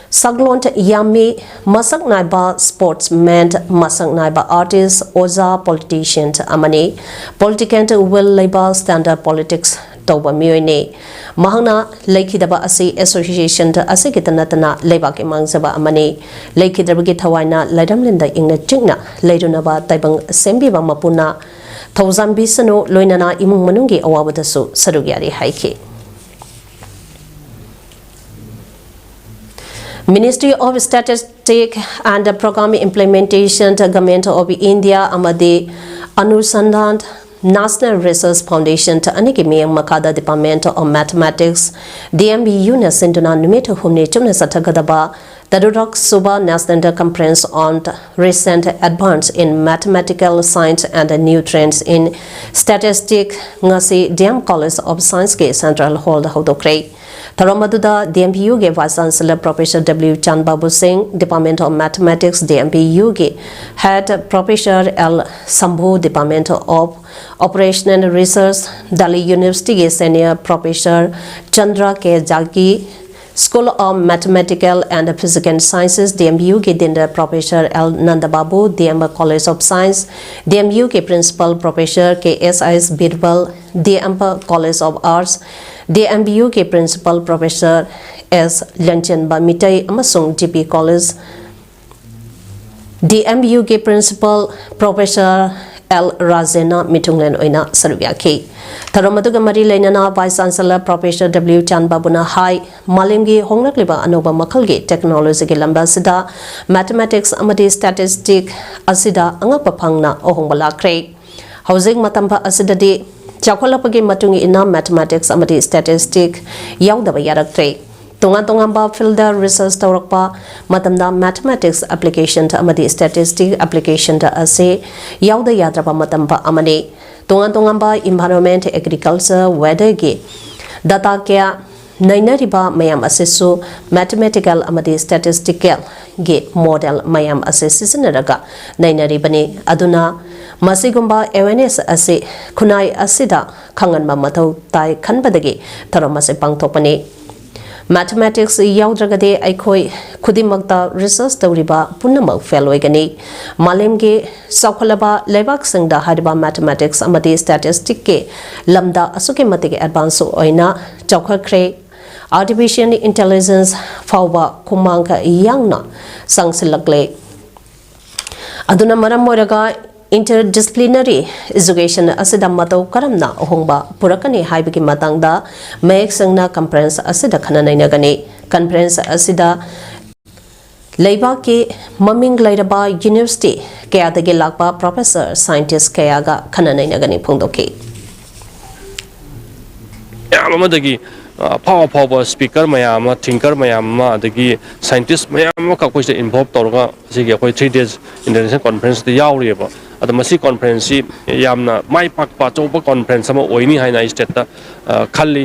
ꯁꯛꯂꯣꯟ ꯌꯥꯝꯃꯤ, ꯃꯁꯛ ꯅꯥꯏꯕ sportsman, ꯃꯁꯛ ꯅꯥꯏꯕ artist, ꯑꯣꯖꯥ, politician ꯑꯃꯅꯤ꯫ Political will ꯂꯩꯕ, standard politics ꯇꯧꯕ ꯃꯤꯑꯣꯏꯅꯤ꯫ ꯃꯍꯥꯛꯅ ꯂꯩꯈꯤꯗꯕ ꯑꯁꯤ association ꯑꯁꯤꯒꯤꯇ ꯅꯠꯇꯅ ꯂꯩꯕꯥꯛꯀꯤ ꯃꯥꯡꯖꯕ ꯑꯃꯅꯤ꯫ ꯂꯩꯈꯤꯗ꯭ꯔꯕꯒꯤ ꯊꯋꯥꯏꯅ ꯂꯥꯏꯔꯝꯂꯦꯟꯗ ꯏꯪꯅ ꯆꯤꯛꯅ ꯂꯩꯔꯨꯅꯕ ꯇꯥꯏꯕꯪ ꯁꯦꯝꯕꯤꯕ ꯃꯄꯨꯅ ꯊꯧꯖꯥꯟꯕꯤꯁꯅꯨ, ꯂꯣꯏꯅꯅ ꯏꯃꯨꯡ ꯃꯅꯨꯡꯒꯤ ꯑꯋꯥꯕꯗꯁꯨ ꯁꯔꯨꯛ ꯌꯥꯔꯤ ꯍꯥꯏꯈꯤ꯫ Ministry of Statistic and Program Implementation, Government of India ꯑꯃꯗꯤ ꯑꯅꯨꯁꯟꯙꯥꯟ National Research Foundation ꯑꯅꯤꯒꯤ ꯃꯤꯠꯌꯦꯡ ꯃꯈꯥꯗ Department of Mathematics, D M B U ꯅ ꯁꯤꯟꯗꯨꯅ ꯅꯨꯃꯤꯠ ꯍꯨꯝꯅꯤ ꯆꯨꯞꯅ ꯆꯠꯊꯒꯗꯕ ꯇꯔꯨꯛꯔꯛ ꯁꯨꯕ National Conference on Recent Advance in Mathematical Science and New Trends in Statistics ꯉꯁꯤ D M College of Science ꯀꯤ central hall ꯗ ꯍꯧꯗꯣꯛꯈ꯭ꯔꯦ꯫ ꯊꯧꯔꯝ ꯑꯗꯨꯗ D M B U ꯒꯤ Vice Chancellor Professor W ꯆꯥꯟꯕꯥꯕꯨ ꯁꯤꯡ, Department of Mathematics, D M B U ꯒꯤ Head Professor L ꯁꯝꯚꯨ, Department of Operational Research, Delhi University ꯒꯤ Senior Professor Chandra K ꯖꯥꯒꯤ, School of Mathematical and Physical Sciences, D M B U ꯒꯤ Dean Professor L Nandababu, D M College of Science, D M B U ꯒꯤ Principal Professor K S S Birbal, D M College of Arts, D M B U ꯒꯤ Principal Professor S Lanchenba Mitei ꯑꯃꯁꯨꯡ D P College, D M B U ꯒꯤ Principal Professor L ꯔꯥꯖꯦꯟꯅ ꯃꯤꯊꯨꯡꯂꯦꯟ ꯑꯣꯏꯅ ꯁꯔꯨꯛ ꯌꯥꯈꯤ꯫ ꯊꯧꯔꯝ ꯑꯗꯨꯒ ꯃꯔꯤ ꯂꯩꯅꯅ Vice Chancellor Professor W ꯆꯥꯟꯕꯥꯕꯨꯅ ꯍꯥꯏ, ꯃꯥꯂꯦꯝꯒꯤ ꯍꯣꯡꯂꯛꯂꯤꯕ ꯑꯅꯧꯕ ꯃꯈꯜꯒꯤ technology ꯒꯤ ꯂꯝꯗꯝ ꯑꯁꯤꯗ mathematics ꯑꯃꯗꯤ statistics ꯑꯁꯤꯗ ꯑꯉꯛꯄ ꯐꯪꯅ ꯑꯍꯣꯡꯕ ꯂꯥꯛꯈ꯭ꯔꯦ꯫ ꯍꯧꯖꯤꯛ ꯃꯇꯝ ꯑꯁꯤꯗꯗꯤ ꯆꯥꯎꯈꯠꯂꯛꯄꯒꯤ ꯃꯇꯨꯡ ꯏꯟꯅ mathematics ꯑꯃꯗꯤ statistics ꯌꯥꯎꯗꯕ ꯌꯥꯔꯛꯇ꯭ꯔꯦ꯫ ꯇꯣꯉꯥꯟ ꯇꯣꯉꯥꯟꯕ field ꯗ research ꯇꯧꯔꯛꯄ ꯃꯇꯝꯗ mathematics application ꯗ ꯑꯃꯗꯤ statistics application ꯗ ꯑꯁꯤ ꯌꯥꯎꯗ ꯌꯥꯗ꯭ꯔꯕ ꯃꯇꯝ ꯑꯃꯅꯤ꯫ ꯇꯣꯉꯥꯟ ꯇꯣꯉꯥꯟꯕ environment, agriculture, weather ꯒꯤ data ꯀꯌꯥ ꯅꯩꯅꯔꯤꯕ ꯃꯌꯥꯝ ꯑꯁꯤꯁꯨ mathematical ꯑꯃꯗꯤ statistical ꯒꯤ model ꯃꯌꯥꯝ ꯑꯁꯤ ꯁꯤꯖꯤꯟꯅꯔꯒ ꯅꯩꯅꯔꯤꯕꯅꯤ꯫ ꯑꯗꯨꯅ ꯃꯁꯤꯒꯨꯝꯕ awareness ꯑꯁꯤ ꯈꯨꯟꯅꯥꯏ ꯑꯁꯤꯗ ꯈꯪꯍꯟꯕ ꯃꯊꯧ ꯇꯥꯏ ꯈꯟꯕꯗꯒꯤ ꯊꯧꯔꯝ ꯑꯁꯤ ꯄꯥꯡꯊꯣꯛꯄꯅꯤ꯫ Mathematics ꯌꯥꯎꯗ꯭ꯔꯒꯗꯤ ꯑꯩꯈꯣꯏ ꯈꯨꯗꯤꯡꯃꯛꯇ research ꯇꯧꯔꯤꯕ ꯄꯨꯝꯅꯃꯛ fail ꯑꯣꯏꯒꯅꯤ꯫ ꯃꯥꯂꯦꯝꯒꯤ ꯆꯥꯎꯈꯠꯂꯕ ꯂꯩꯕꯥꯛꯁꯤꯡꯗ ꯍꯥꯏꯔꯤꯕ mathematics ꯑꯃꯗꯤ statistics ꯀꯤ ꯂꯝꯗ ꯑꯁꯨꯛꯀꯤ ꯃꯇꯤꯛ advance ꯑꯣꯏꯅ ꯆꯥꯎꯈꯠꯈ꯭ꯔꯦ꯫ Artificial intelligence ꯐꯥꯎꯕ ꯈꯨꯃꯥꯡꯒ ꯌꯥꯡꯅ ꯆꯪꯁꯤꯜꯂꯛꯂꯦ꯫ ꯑꯗꯨꯅ ꯃꯔꯝ ꯑꯣꯏꯔꯒ interdisciplinary education ꯑꯁꯤꯗ ꯃꯇꯧ ꯀꯔꯝꯅ ꯑꯍꯣꯡꯕ ꯄꯨꯔꯛꯀꯅꯤ ꯍꯥꯏꯕꯒꯤ ꯃꯇꯥꯡꯗ ꯃꯌꯦꯛ ꯁꯦꯡꯅ conference ꯑꯁꯤꯗ ꯈꯟꯅ ꯅꯩꯅꯒꯅꯤ꯫ Conference ꯑꯁꯤꯗ ꯂꯩꯕꯥꯛꯀꯤ ꯃꯃꯤꯡ ꯂꯩꯔꯕ university ꯀꯌꯥꯗꯒꯤ ꯂꯥꯛꯄ professor, scientist ꯀꯌꯥꯒ ꯈꯟꯅ ꯅꯩꯅꯒꯅꯤ ꯐꯣꯡꯗꯣꯛꯈꯤ꯫ ꯃꯌꯥꯝ ꯑꯃꯗꯒꯤ ꯑꯐꯥꯎ ꯑꯐꯥꯎꯕ speaker ꯃꯌꯥꯝ ꯑꯃ, thinker ꯃꯌꯥꯝ ꯑꯃ, ꯑꯗꯒꯤ scientist ꯃꯌꯥꯝ ꯑꯃꯈꯛ ꯑꯩꯈꯣꯏꯁꯤꯗ involve ꯇꯧꯔꯒ ꯉꯁꯤꯒꯤ ꯑꯩꯈꯣꯏ three days international conference ꯇ ꯌꯥꯎꯔꯤꯑꯕ꯫ ꯑꯗꯣ ꯃꯁꯤ conference ꯁꯤ ꯌꯥꯝꯅ ꯃꯥꯏ ꯄꯥꯛꯄ ꯑꯆꯧꯕ conference ꯑꯃ ꯑꯣꯏꯅꯤ ꯍꯥꯏꯅ ꯑꯩ state ꯇ ꯈꯜꯂꯤ꯫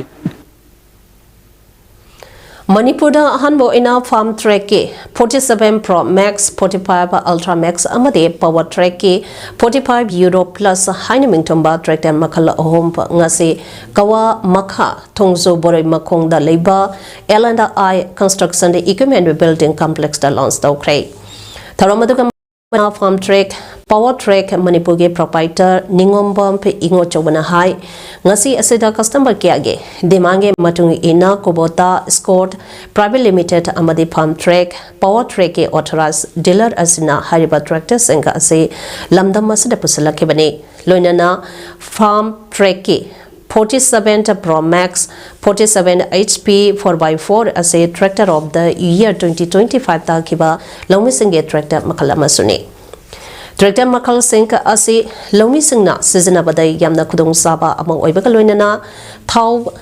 ꯃꯅꯤꯄꯨꯔꯗ ꯑꯍꯥꯟꯕ ꯑꯣꯏꯅ ꯐꯥꯔꯝ ꯇ꯭ꯔꯦꯛꯀꯤ forty seven Pro Max, forty five Ultra Max ꯑꯃꯗꯤ ꯄꯋꯥꯔ ꯇ꯭ꯔꯦꯛꯀꯤ forty five Euro Plus ꯍꯥꯏꯅ ꯃꯤꯡꯊꯣꯟꯕ ꯇ꯭ꯔꯦꯛꯇꯔ ꯃꯈꯜ ꯑꯍꯨꯝ ꯉꯁꯤ ꯀꯋꯥ ꯃꯈꯥ ꯊꯣꯡꯖꯨ ꯕꯣꯔꯣꯏ ꯃꯈꯣꯡꯗ ꯂꯩꯕ L and I Construction Equipment Building Complexꯇ ꯂꯣꯟꯆ ꯇꯧꯈ꯭ꯔꯦ꯫ ꯊꯧꯔꯝ ꯑꯗꯨꯒ ꯐꯥꯔꯝ ꯇ꯭ꯔꯦꯛ, ꯄꯋꯥꯔ ꯇ꯭ꯔꯦꯛ ꯃꯅꯤꯄꯨꯔꯒꯤ ꯄ꯭ꯔꯣꯄꯥꯏꯇꯔ ꯅꯤꯉꯣꯝꯕꯝ ꯏꯉꯣꯆꯧꯕꯅ ꯍꯥꯏ, ꯉꯁꯤ ꯑꯁꯤꯗ ꯀꯁꯇꯃꯔ ꯀꯌꯥꯒꯤ ꯗꯤꯃꯥꯟꯒꯤ ꯃꯇꯨꯡ ꯏꯟꯅ ꯀꯨꯕꯣꯇꯥ, ꯁ꯭ꯀꯣꯠ ꯄ꯭ꯔꯥꯏꯚꯦꯠ ꯂꯤꯃꯤꯇꯦꯠ ꯑꯃꯗꯤ ꯐꯥꯔꯝ ꯇ꯭ꯔꯦꯛ, ꯄꯋꯥꯔ ꯇ꯭ꯔꯦꯛꯀꯤ ꯑꯣꯊꯣꯔꯥꯏꯖ ꯗꯤꯂꯔ ꯑꯁꯤꯅ ꯍꯥꯏꯔꯤꯕ ꯇ꯭ꯔꯦꯛꯇꯔꯁꯤꯡ ꯑꯁꯤ ꯂꯝꯗꯝ ꯑꯁꯤꯗ ꯄꯨꯁꯤꯜꯂꯛꯈꯤꯕꯅꯤ꯫ ꯂꯣꯏꯅꯅ ꯐꯥꯔꯝ ꯇ꯭ꯔꯦꯛꯀꯤ forty seven Pro Max, forty seven H P four by four ꯑꯁꯤ Tractor of the Year twenty twenty five ꯇꯥꯈꯤꯕ ꯂꯧꯃꯤꯁꯤꯡꯒꯤ ꯇ꯭ꯔꯦꯛꯇꯔ ꯃꯈꯜ ꯑꯃꯁꯨꯅꯤ꯫ ꯇ꯭ꯔꯦꯛꯇꯔ ꯃꯈꯜꯁꯤꯡ ꯑꯁꯤ ꯂꯧꯃꯤꯁꯤꯡꯅ ꯁꯤꯖꯤꯟꯅꯕꯗ ꯌꯥꯝꯅ ꯈꯨꯗꯣꯡꯆꯥꯕ ꯑꯃ ꯑꯣꯏꯕꯒ ꯂꯣꯏꯅꯅ ꯊꯥꯎ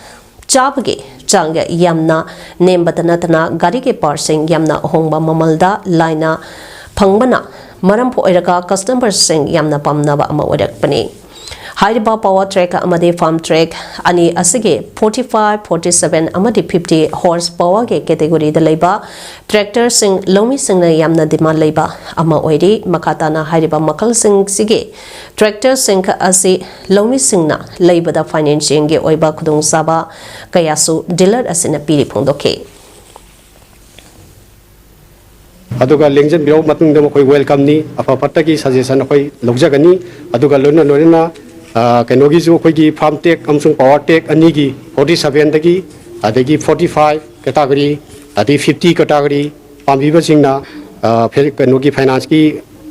ꯆꯥꯕꯒꯤ ꯆꯥꯡ ꯌꯥꯝꯅ ꯅꯦꯝꯕꯗ ꯅꯠꯇꯅ ꯒꯥꯔꯤꯒꯤ ꯄꯥꯔꯠꯁꯤꯡ ꯌꯥꯝꯅ ꯑꯍꯣꯡꯕ ꯃꯃꯜꯗ ꯂꯥꯏꯅ ꯐꯪꯕꯅ ꯃꯔꯝ ꯑꯣꯏꯔꯒ ꯀꯁꯇꯃꯔꯁꯤꯡ ꯌꯥꯝꯅ ꯄꯥꯝꯅꯕ ꯑꯃ ꯑꯣꯏꯔꯛꯄꯅꯤ꯫ ꯍꯥꯏꯔꯤꯕ ꯄꯋꯥꯔ ꯇ꯭ꯔꯦꯛ ꯑꯃꯗꯤ ꯐꯥꯔꯝ ꯇ꯭ꯔꯦꯛ ꯑꯅꯤ ꯑꯁꯤꯒꯤ forty five, forty seven ꯑꯃꯗꯤ fifty horse powerꯒꯤ ꯀꯦꯇꯦꯒꯣꯔꯤꯗ ꯂꯩꯕ ꯇ꯭ꯔꯦꯛꯇꯔꯁꯤꯡ ꯂꯧꯃꯤꯁꯤꯡꯅ ꯌꯥꯝꯅ ꯗꯤꯃꯥꯟ ꯂꯩꯕ ꯑꯃ ꯑꯣꯏꯔꯤ꯫ ꯃꯈꯥ ꯇꯥꯅ ꯍꯥꯏꯔꯤꯕ ꯃꯈꯜꯁꯤꯡꯁꯤꯒꯤ ꯇ꯭ꯔꯦꯛꯇꯔꯁꯤꯡ ꯑꯁꯤ ꯂꯧꯃꯤꯁꯤꯡꯅ ꯂꯩꯕꯗ ꯐꯥꯏꯅꯥꯟꯁꯤꯌꯦꯜꯒꯤ ꯑꯣꯏꯕ ꯈꯨꯗꯣꯡꯆꯥꯕ ꯀꯌꯥꯁꯨ ꯗꯤꯂꯔ ꯑꯁꯤꯅ ꯄꯤꯔꯤ ꯐꯣꯡꯗꯣꯛꯈꯤ꯫ ꯑꯗꯨꯒ ꯂꯦꯡꯖꯟꯕꯤꯔꯕ ꯃꯇꯨꯡꯗ ꯃꯈꯣꯏ ꯋꯦꯜꯀꯝꯅꯤ, ꯑꯐ ꯐꯠꯇꯒꯤ ꯁꯖꯦꯁꯟ ꯑꯩꯈꯣꯏ ꯂꯧꯖꯒꯅꯤ꯫ ꯑꯗꯨꯒ ꯂꯣꯏꯅ ꯂꯣꯏꯅꯅ, ꯑ, ꯀꯩꯅꯣꯒꯤꯁꯨ ꯑꯩꯈꯣꯏꯒꯤ ꯐꯥꯔꯝ ꯇ꯭ꯔꯦꯛ ꯑꯃꯁꯨꯡ ꯄꯋꯥꯔ ꯇ꯭ꯔꯦꯛ ꯑꯅꯤꯒꯤ forty sevenꯗꯒꯤ, ꯑꯗꯒꯤ forty five category, ꯑꯗꯩ fifty category ꯄꯥꯝꯕꯤꯕꯁꯤꯡꯅ, ꯑ, ꯐꯦ-, ꯀꯩꯅꯣꯒꯤ ꯐꯥꯏꯅꯥꯟꯁꯀꯤ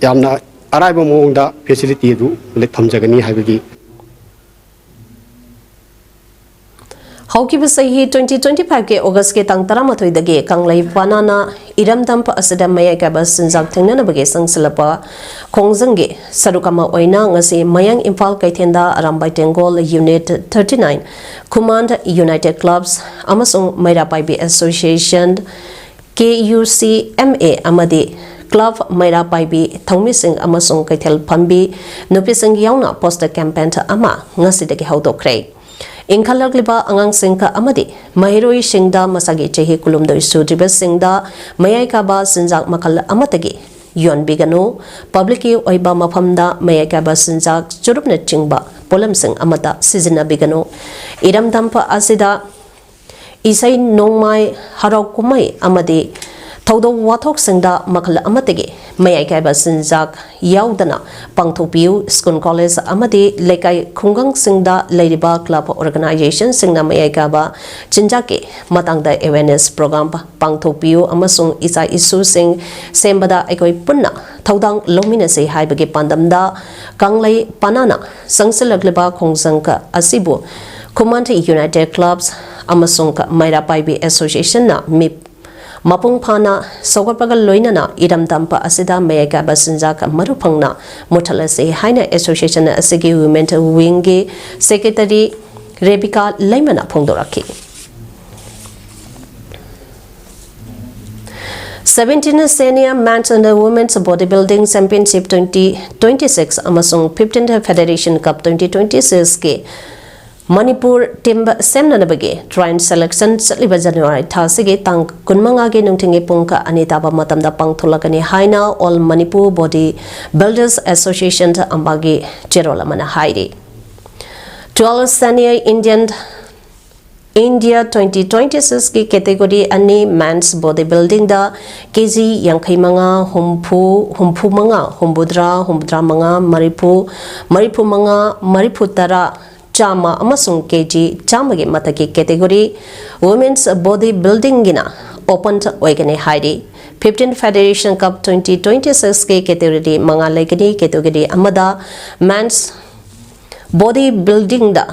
ꯌꯥꯝꯅ ꯑꯔꯥꯏꯕ ꯃꯑꯣꯡꯗ ꯐꯦꯁꯤꯂꯤꯇꯤ ꯑꯗꯨ ꯊꯝꯖꯒꯅꯤ ꯍꯥꯏꯕꯒꯤ ꯍꯧꯈꯤꯕ ꯆꯍꯤ twenty twenty fiveꯀꯤ Augustꯀꯤ ꯇꯥꯡ ꯇꯔꯥꯃꯥꯊꯣꯏꯗꯒꯤ ꯀꯪꯂꯩ ꯄꯅꯥꯅ ꯏꯔꯝꯗꯝ ꯑꯁꯤꯗ ꯃꯌꯥꯏ ꯀꯥꯏꯕ ꯆꯤꯟꯖꯥꯛ ꯊꯦꯡꯅꯅꯕꯒꯤ ꯆꯪꯁꯤꯜꯂꯛꯄ ꯈꯣꯡꯖꯪꯒꯤ ꯁꯔꯨꯛ ꯑꯃ ꯑꯣꯏꯅ ꯉꯁꯤ ꯃꯌꯥꯡ ꯏꯝꯐꯥꯜ ꯀꯩꯊꯦꯜꯗ Arambai ꯇꯦꯡꯒꯣꯜ Unit thirty nine, ꯈꯨꯃꯥꯟ United Clubs ꯑꯃꯁꯨꯡ ꯃꯩꯔꯥ ꯄꯥꯏꯕꯤ Association, K U C M A ꯑꯃꯗꯤ Club ꯃꯩꯔꯥ ꯄꯥꯏꯕꯤ ꯊꯧꯃꯤꯁꯤꯡ ꯑꯃꯁꯨꯡ ꯀꯩꯊꯦꯜ ꯐꯝꯕꯤ ꯅꯨꯄꯤꯁꯤꯡ ꯌꯥꯎꯅ poster campaign ꯑꯃ ꯉꯁꯤꯗꯒꯤ ꯍꯧꯗꯣꯛꯈ꯭ꯔꯦ꯫ ꯏꯟꯈꯠꯂꯛꯂꯤꯕ ꯑꯉꯥꯡꯁꯤꯡ ꯑꯃꯗꯤ ꯃꯍꯩꯔꯣꯏꯁꯤꯡꯗ ꯃꯁꯥꯒꯤ ꯆꯍꯤ ꯀꯨꯟꯍꯨꯝꯗꯣꯏ ꯁꯨꯗ꯭ꯔꯤꯕꯁꯤꯡꯗ ꯃꯌꯥꯏ ꯀꯥꯕ ꯆꯤꯟꯖꯥꯛ ꯃꯈꯜ ꯑꯃꯠꯇꯒꯤ ꯌꯣꯟꯕꯤꯒꯅꯨ꯫ ꯄꯕ꯭ꯂꯤꯛꯀꯤ ꯑꯣꯏꯕ ꯃꯐꯝꯗ ꯃꯌꯥꯏ ꯀꯥꯕ ꯆꯤꯟꯖꯥꯛ, ꯆꯨꯔꯨꯞꯅꯆꯤꯡꯕ ꯄꯣꯠꯂꯝꯁꯤꯡ ꯑꯃꯠꯇ ꯁꯤꯖꯤꯟꯅꯕꯤꯒꯅꯨ꯫ ꯏꯔꯝꯗꯝ ꯑꯁꯤꯗ ꯏꯁꯩ ꯅꯣꯡꯃꯥꯏ, ꯍꯔꯥꯎ ꯀꯨꯝꯍꯩ ꯑꯃꯗꯤ ꯊꯧꯗꯣꯛ ꯋꯥꯊꯣꯛꯁꯤꯡꯗ ꯃꯈꯜ ꯑꯃꯠꯇꯒꯤ ꯃꯌꯥꯏ ꯀꯥꯏꯕ ꯆꯤꯟꯖꯥꯛ ꯌꯥꯎꯗꯅ ꯄꯥꯡꯊꯣꯛꯄꯤꯌꯨ꯫ ꯁ꯭ꯀꯨꯜ, ꯀꯣꯂꯦꯖ ꯑꯃꯗꯤ ꯂꯩꯀꯥꯏ ꯈꯨꯡꯒꯪꯁꯤꯡꯗ ꯂꯩꯔꯤꯕ ꯀ꯭ꯂꯕ, ꯑꯣꯔꯒꯅꯥꯏꯖꯦꯁꯟꯁꯤꯡꯅ ꯃꯌꯥꯏ ꯀꯥꯕ ꯆꯤꯟꯖꯥꯛꯀꯤ ꯃꯇꯥꯡꯗ ꯑꯦꯋꯦꯔꯅꯦꯁ ꯄ꯭ꯔꯣꯒ꯭ꯔꯥꯝ ꯄꯥꯡꯊꯣꯛꯄꯤꯌꯨ ꯑꯃꯁꯨꯡ ꯏꯆꯥ ꯏꯁꯨꯁꯤꯡ ꯁꯦꯝꯕꯗ ꯑꯩꯈꯣꯏ ꯄꯨꯟꯅ ꯊꯧꯗꯥꯡ ꯂꯧꯃꯤꯟꯅꯁꯤ ꯍꯥꯏꯕꯒꯤ ꯄꯥꯟꯗꯝꯗ ꯀꯪꯂꯩ ꯄꯅꯥꯅ ꯆꯪꯁꯤꯜꯂꯛꯂꯤꯕ ꯈꯣꯡꯖꯪ ꯑꯁꯤꯕꯨ ꯈꯨꯃꯟ ꯌꯨꯅꯥꯏꯇꯦꯗ ꯀ꯭ꯂꯕꯁ ꯑꯃꯁꯨꯡ ꯃꯩꯔꯥ ꯄꯥꯏꯕꯤ ꯑꯦꯁꯣꯁꯤꯌꯦꯁꯟꯅ ꯃꯤ ꯃꯄꯨꯡ ꯐꯥꯅ ꯁꯧꯒꯠꯄꯒ ꯂꯣꯏꯅꯅ ꯏꯔꯝꯗꯝ ꯑꯁꯤꯗ ꯃꯌꯥꯏ ꯀꯥꯏꯕ ꯆꯤꯟꯖꯥꯛ ꯃꯔꯨ ꯐꯪꯅ ꯃꯨꯠꯊꯠꯂꯁꯤ ꯍꯥꯏꯅ ꯑꯦꯁꯣꯁꯤꯌꯦꯁꯟ ꯑꯁꯤꯒꯤ ꯋꯤꯃꯦꯟ ꯋꯤꯡꯒꯤ ꯁꯦꯀ꯭ꯔꯦꯇꯔꯤ ꯔꯦꯕꯤꯀꯥ ꯂꯩꯃꯅ ꯐꯣꯡꯗꯣꯔꯛꯈꯤ꯫ Seventeenth Senior Men's and Women's Bodybuilding Championship twenty twenty-six ꯑꯃꯁꯨꯡ fifteenth Federation Cup twenty twenty-six ꯀꯤ ꯃꯅꯤꯄꯨꯔ ꯇꯤꯝ ꯁꯦꯝꯅꯅꯕꯒꯤ ꯇ꯭ꯔꯥꯏꯜ ꯁꯦꯂꯦꯛꯁꯟ ꯆꯠꯂꯤꯕ ꯖꯅꯋꯥꯔꯤ ꯊꯥ ꯑꯁꯤꯒꯤ ꯇꯥꯡ ꯀꯨꯟꯃꯉꯥꯒꯤ ꯅꯨꯡꯊꯤꯜꯒꯤ ꯄꯨꯡ ꯑꯅꯤ ꯇꯥꯕ ꯃꯇꯝꯗ ꯄꯥꯡꯊꯣꯛꯂꯛꯀꯅꯤ ꯍꯥꯏꯅ All Manipur Body Builders Association, ꯑꯝꯕꯥꯒꯤ ꯆꯦꯔꯣꯜ ꯑꯃꯅ ꯍꯥꯏꯔꯤ꯫ Twelve Senior Indian India twenty twenty-six ꯀꯤ ꯀꯦꯇꯦꯒꯣꯔꯤ ꯑꯅꯤ, ꯃꯦꯟꯁ ꯕꯣꯗꯤ ꯕꯤꯜꯗꯤꯡꯗ ꯀꯦꯖꯤ ꯌꯥꯡꯈꯩ ꯃꯉꯥ, ꯍꯨꯝꯐꯨ, ꯍꯨꯝꯐꯨ ꯃꯉꯥ, ꯍꯨꯝꯐꯨꯇꯔꯥ, ꯍꯨꯝꯐꯨꯇꯔꯥ ꯃꯉꯥ, ꯃꯔꯤꯐꯨ, ꯃꯔꯤꯐꯨ ꯃꯉꯥ, ꯃꯔꯤꯐꯨ ꯇꯔꯥ, ꯆꯥꯝꯃ ꯑꯃꯁꯨꯡ ꯀꯦꯖꯤ ꯆꯥꯝꯃꯒꯤ ꯃꯊꯛꯀꯤ ꯀꯦꯇꯦꯒꯣꯔꯤ ꯋꯨꯃꯦꯟꯁ ꯕꯣꯗꯤ ꯕꯤꯜꯗꯤꯡꯒꯤꯅ ꯑꯣꯄꯟ ꯑꯣꯏꯒꯅꯤ ꯍꯥꯏꯔꯤ꯫ Fifteen Federation Cup twenty twenty-six ꯀꯤ ꯀꯦꯇꯦꯒꯣꯔꯤ ꯃꯉꯥ ꯂꯩꯒꯅꯤ꯫ ꯀꯦꯇꯦꯒꯣꯔꯤ ꯑꯃꯗ ꯃꯦꯟꯁ ꯕꯣꯗꯤ ꯕꯤꯜꯗꯤꯡꯗ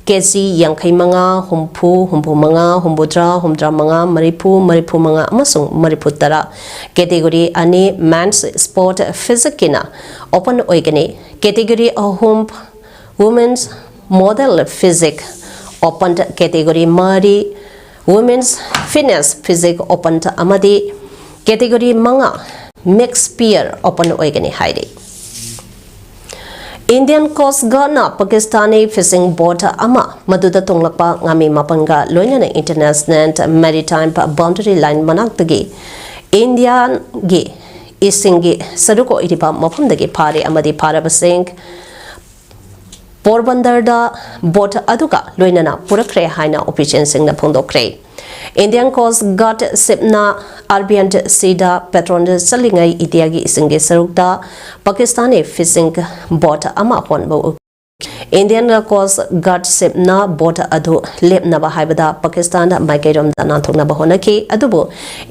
ꯀꯦꯖꯤ ꯌꯥꯡꯈꯩ ꯃꯉꯥ, ꯍꯨꯝꯐꯨ, ꯍꯨꯝꯐꯨ ꯃꯉꯥ, ꯍꯨꯝꯐꯨꯇꯔꯥ, ꯍꯨꯝꯐꯨꯇꯔꯥ ꯃꯉꯥ, ꯃꯔꯤꯐꯨ, ꯃꯔꯤꯐꯨ ꯃꯉꯥ ꯑꯃꯁꯨꯡ ꯃꯔꯤꯐꯨ ꯇꯔꯥ꯫ ꯀꯦꯇꯦꯒꯣꯔꯤ ꯑꯅꯤ, ꯃꯦꯟꯁ ꯁ꯭ꯄꯣꯔꯠ ꯐꯤꯖꯤꯛꯀꯤꯅ ꯑꯣꯄꯟ ꯑꯣꯏꯒꯅꯤ꯫ ꯀꯦꯇꯦꯒꯣꯔꯤ ꯑꯍꯨꯝ, ꯋꯨꯃꯦꯟꯁ ꯃꯣꯗꯦꯜ ꯐꯤꯖꯤꯛ ꯑꯣꯄꯟ꯫ ꯀꯦꯇꯦꯒꯣꯔꯤ ꯃꯔꯤ, ꯋꯨꯃꯦꯟꯁ ꯐꯤꯠꯅꯦꯁ ꯐꯤꯖꯤꯛ ꯑꯣꯄꯟ ꯑꯃꯗꯤ ꯀꯦꯇꯦꯒꯣꯔꯤ ꯃꯉꯥ, ꯃꯤꯛꯁ ꯄꯤꯌꯔ ꯑꯣꯄꯟ ꯑꯣꯏꯒꯅꯤ ꯍꯥꯏꯔꯤ꯫ Indian Coast Guard-ꯅ ꯄꯥꯀꯤꯁꯇꯥꯅꯤ fishing boat ꯑꯃ ꯃꯗꯨꯗ ꯇꯣꯡꯂꯛꯄ ꯉꯥꯃꯤ ꯃꯥꯄꯟꯒ ꯂꯣꯏꯅꯅ International Maritime Boundary Line ꯃꯅꯥꯛꯇꯒꯤ ꯏꯟꯗꯤꯌꯥꯒꯤ ꯏꯁꯤꯡꯒꯤ ꯁꯔꯨꯛ ꯑꯣꯏꯔꯤꯕ ꯃꯐꯝꯗꯒꯤ ꯐꯥꯔꯦ ꯑꯃꯗꯤ ꯐꯥꯔꯕꯁꯤꯡ ꯄꯣꯔꯕꯟꯗꯔꯗ boat ꯑꯗꯨꯒ ꯂꯣꯏꯅꯅ ꯄꯨꯔꯛꯈ꯭ꯔꯦ ꯍꯥꯏꯅ officialꯁꯤꯡꯅ ꯐꯣꯡꯗꯣꯛꯈ꯭ꯔꯦ꯫ Indian Coast Guard ship-ꯅ Arabian Sea-ꯗ patrol ꯆꯠꯂꯤꯉꯩ ꯏꯟꯗꯤꯌꯥꯒꯤ ꯏꯁꯤꯡꯒꯤ ꯁꯔꯨꯛꯇ ꯄꯥꯀꯤꯁꯇꯥꯅꯤ fishing boat ꯑꯃ ꯍꯣꯟꯕ ꯎꯈꯤ꯫ Indian Coast Guard ship-ꯅ boat ꯑꯗꯨ ꯂꯦꯞꯅꯕ ꯍꯥꯏꯕꯗ ꯄꯥꯀꯤꯁꯇꯥꯟ ꯃꯥꯏꯀꯩꯔꯣꯝꯗ ꯅꯥꯟꯊꯣꯛꯅꯕ ꯍꯣꯠꯅꯈꯤ, ꯑꯗꯨꯕꯨ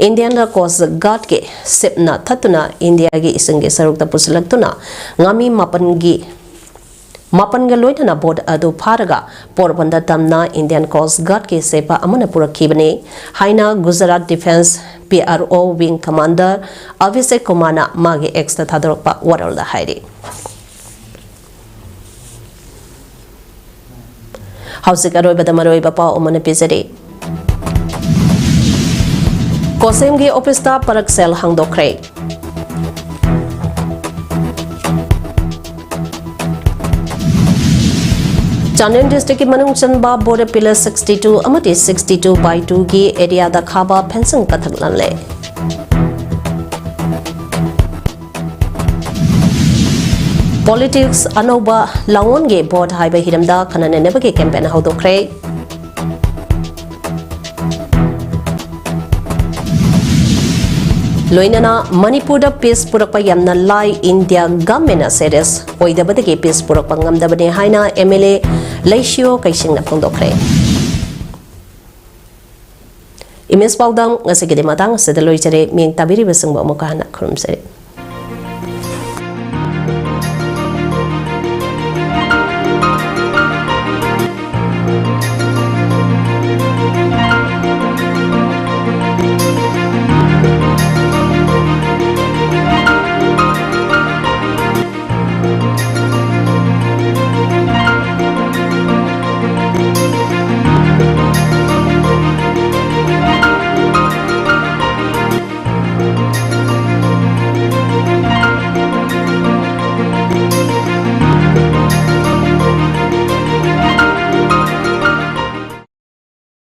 Indian Coast Guard-ꯀꯤ ship-ꯅ ꯊꯠꯇꯨꯅ ꯏꯟꯗꯤꯌꯥꯒꯤ ꯏꯁꯤꯡꯒꯤ ꯁꯔꯨꯛꯇ ꯄꯨꯁꯤꯜꯂꯛꯇꯨꯅ ꯉꯥꯃꯤ ꯃꯥꯄꯟꯒꯤ ꯃꯥꯄꯟꯒ ꯂꯣꯏꯅꯅ boat ꯑꯗꯨ ꯐꯥꯔꯒ ꯄꯣꯔꯕꯟꯗꯔ ꯇꯝꯅ Indian Coast Guard-ꯀꯤ ꯁꯤꯄꯥ ꯑꯃꯅ ꯄꯨꯔꯛꯈꯤꯕꯅꯤ ꯍꯥꯏꯅ Gujarat Defence P R O Wing Commander Abhishek Kumar-ꯅ ꯃꯥꯒꯤ X-ꯇ ꯊꯥꯗꯣꯔꯛꯄ ꯋꯥꯔꯣꯜꯗ ꯍꯥꯏꯔꯤ꯫ ꯍꯧꯖꯤꯛ ꯑꯔꯣꯏꯕꯗ ꯃꯔꯨꯑꯣꯏꯕ ꯄꯥꯎ ꯑꯃꯅ ꯄꯤꯖꯔꯤ꯫ COSEM-ꯒꯤ office-ꯇ ꯄꯔꯛ cell ꯍꯥꯡꯗꯣꯛꯈ꯭ꯔꯦ꯫ ꯆꯥꯟꯗꯦꯜ district-ꯀꯤ ꯃꯅꯨꯡ ꯆꯟꯕ border pillar sixty-two ꯑꯃꯗꯤ sixty-two by two-ꯒꯤ area-ꯗ ꯈꯥꯕ fencing ꯀꯛꯊꯠꯂꯦ꯫ Politics ꯑꯅꯧꯕ ꯂꯥꯡꯑꯣꯟꯒꯤ vote ꯍꯥꯏꯕ ꯍꯤꯔꯝꯗ ꯈꯟꯅ ꯅꯩꯅꯕꯒꯤ campaign ꯍꯧꯗꯣꯛꯈ꯭ꯔꯦ꯫ ꯂꯣꯏꯅꯅ ꯃꯅꯤꯄꯨꯔꯗ peace ꯄꯨꯔꯛꯄ ꯌꯥꯝꯅ ꯂꯥꯏ, ꯏꯟꯗꯤꯌꯥ government-ꯅ serious ꯑꯣꯏꯗꯕꯗꯒꯤ peace ꯄꯨꯔꯛꯄ ꯉꯝꯗꯕꯅꯤ ꯍꯥꯏꯅ M L A ꯂꯩꯁꯤꯌꯣ ꯀꯩꯁꯤꯡꯅ ꯐꯣꯡꯗꯣꯛꯈ꯭ꯔꯦ꯫ Image ꯄꯥꯎꯗꯝ ꯉꯁꯤꯒꯤꯗꯤ ꯃꯇꯥꯡ ꯑꯁꯤꯗ ꯂꯣꯏꯖꯔꯦ꯫ ꯃꯤꯠꯌꯦꯡ ꯇꯥꯕꯤꯔꯤꯕꯁꯤꯡꯕꯨ ꯑꯃꯨꯛꯀ ꯍꯟꯅ ꯈꯨꯔꯨꯝꯖꯔꯤ꯫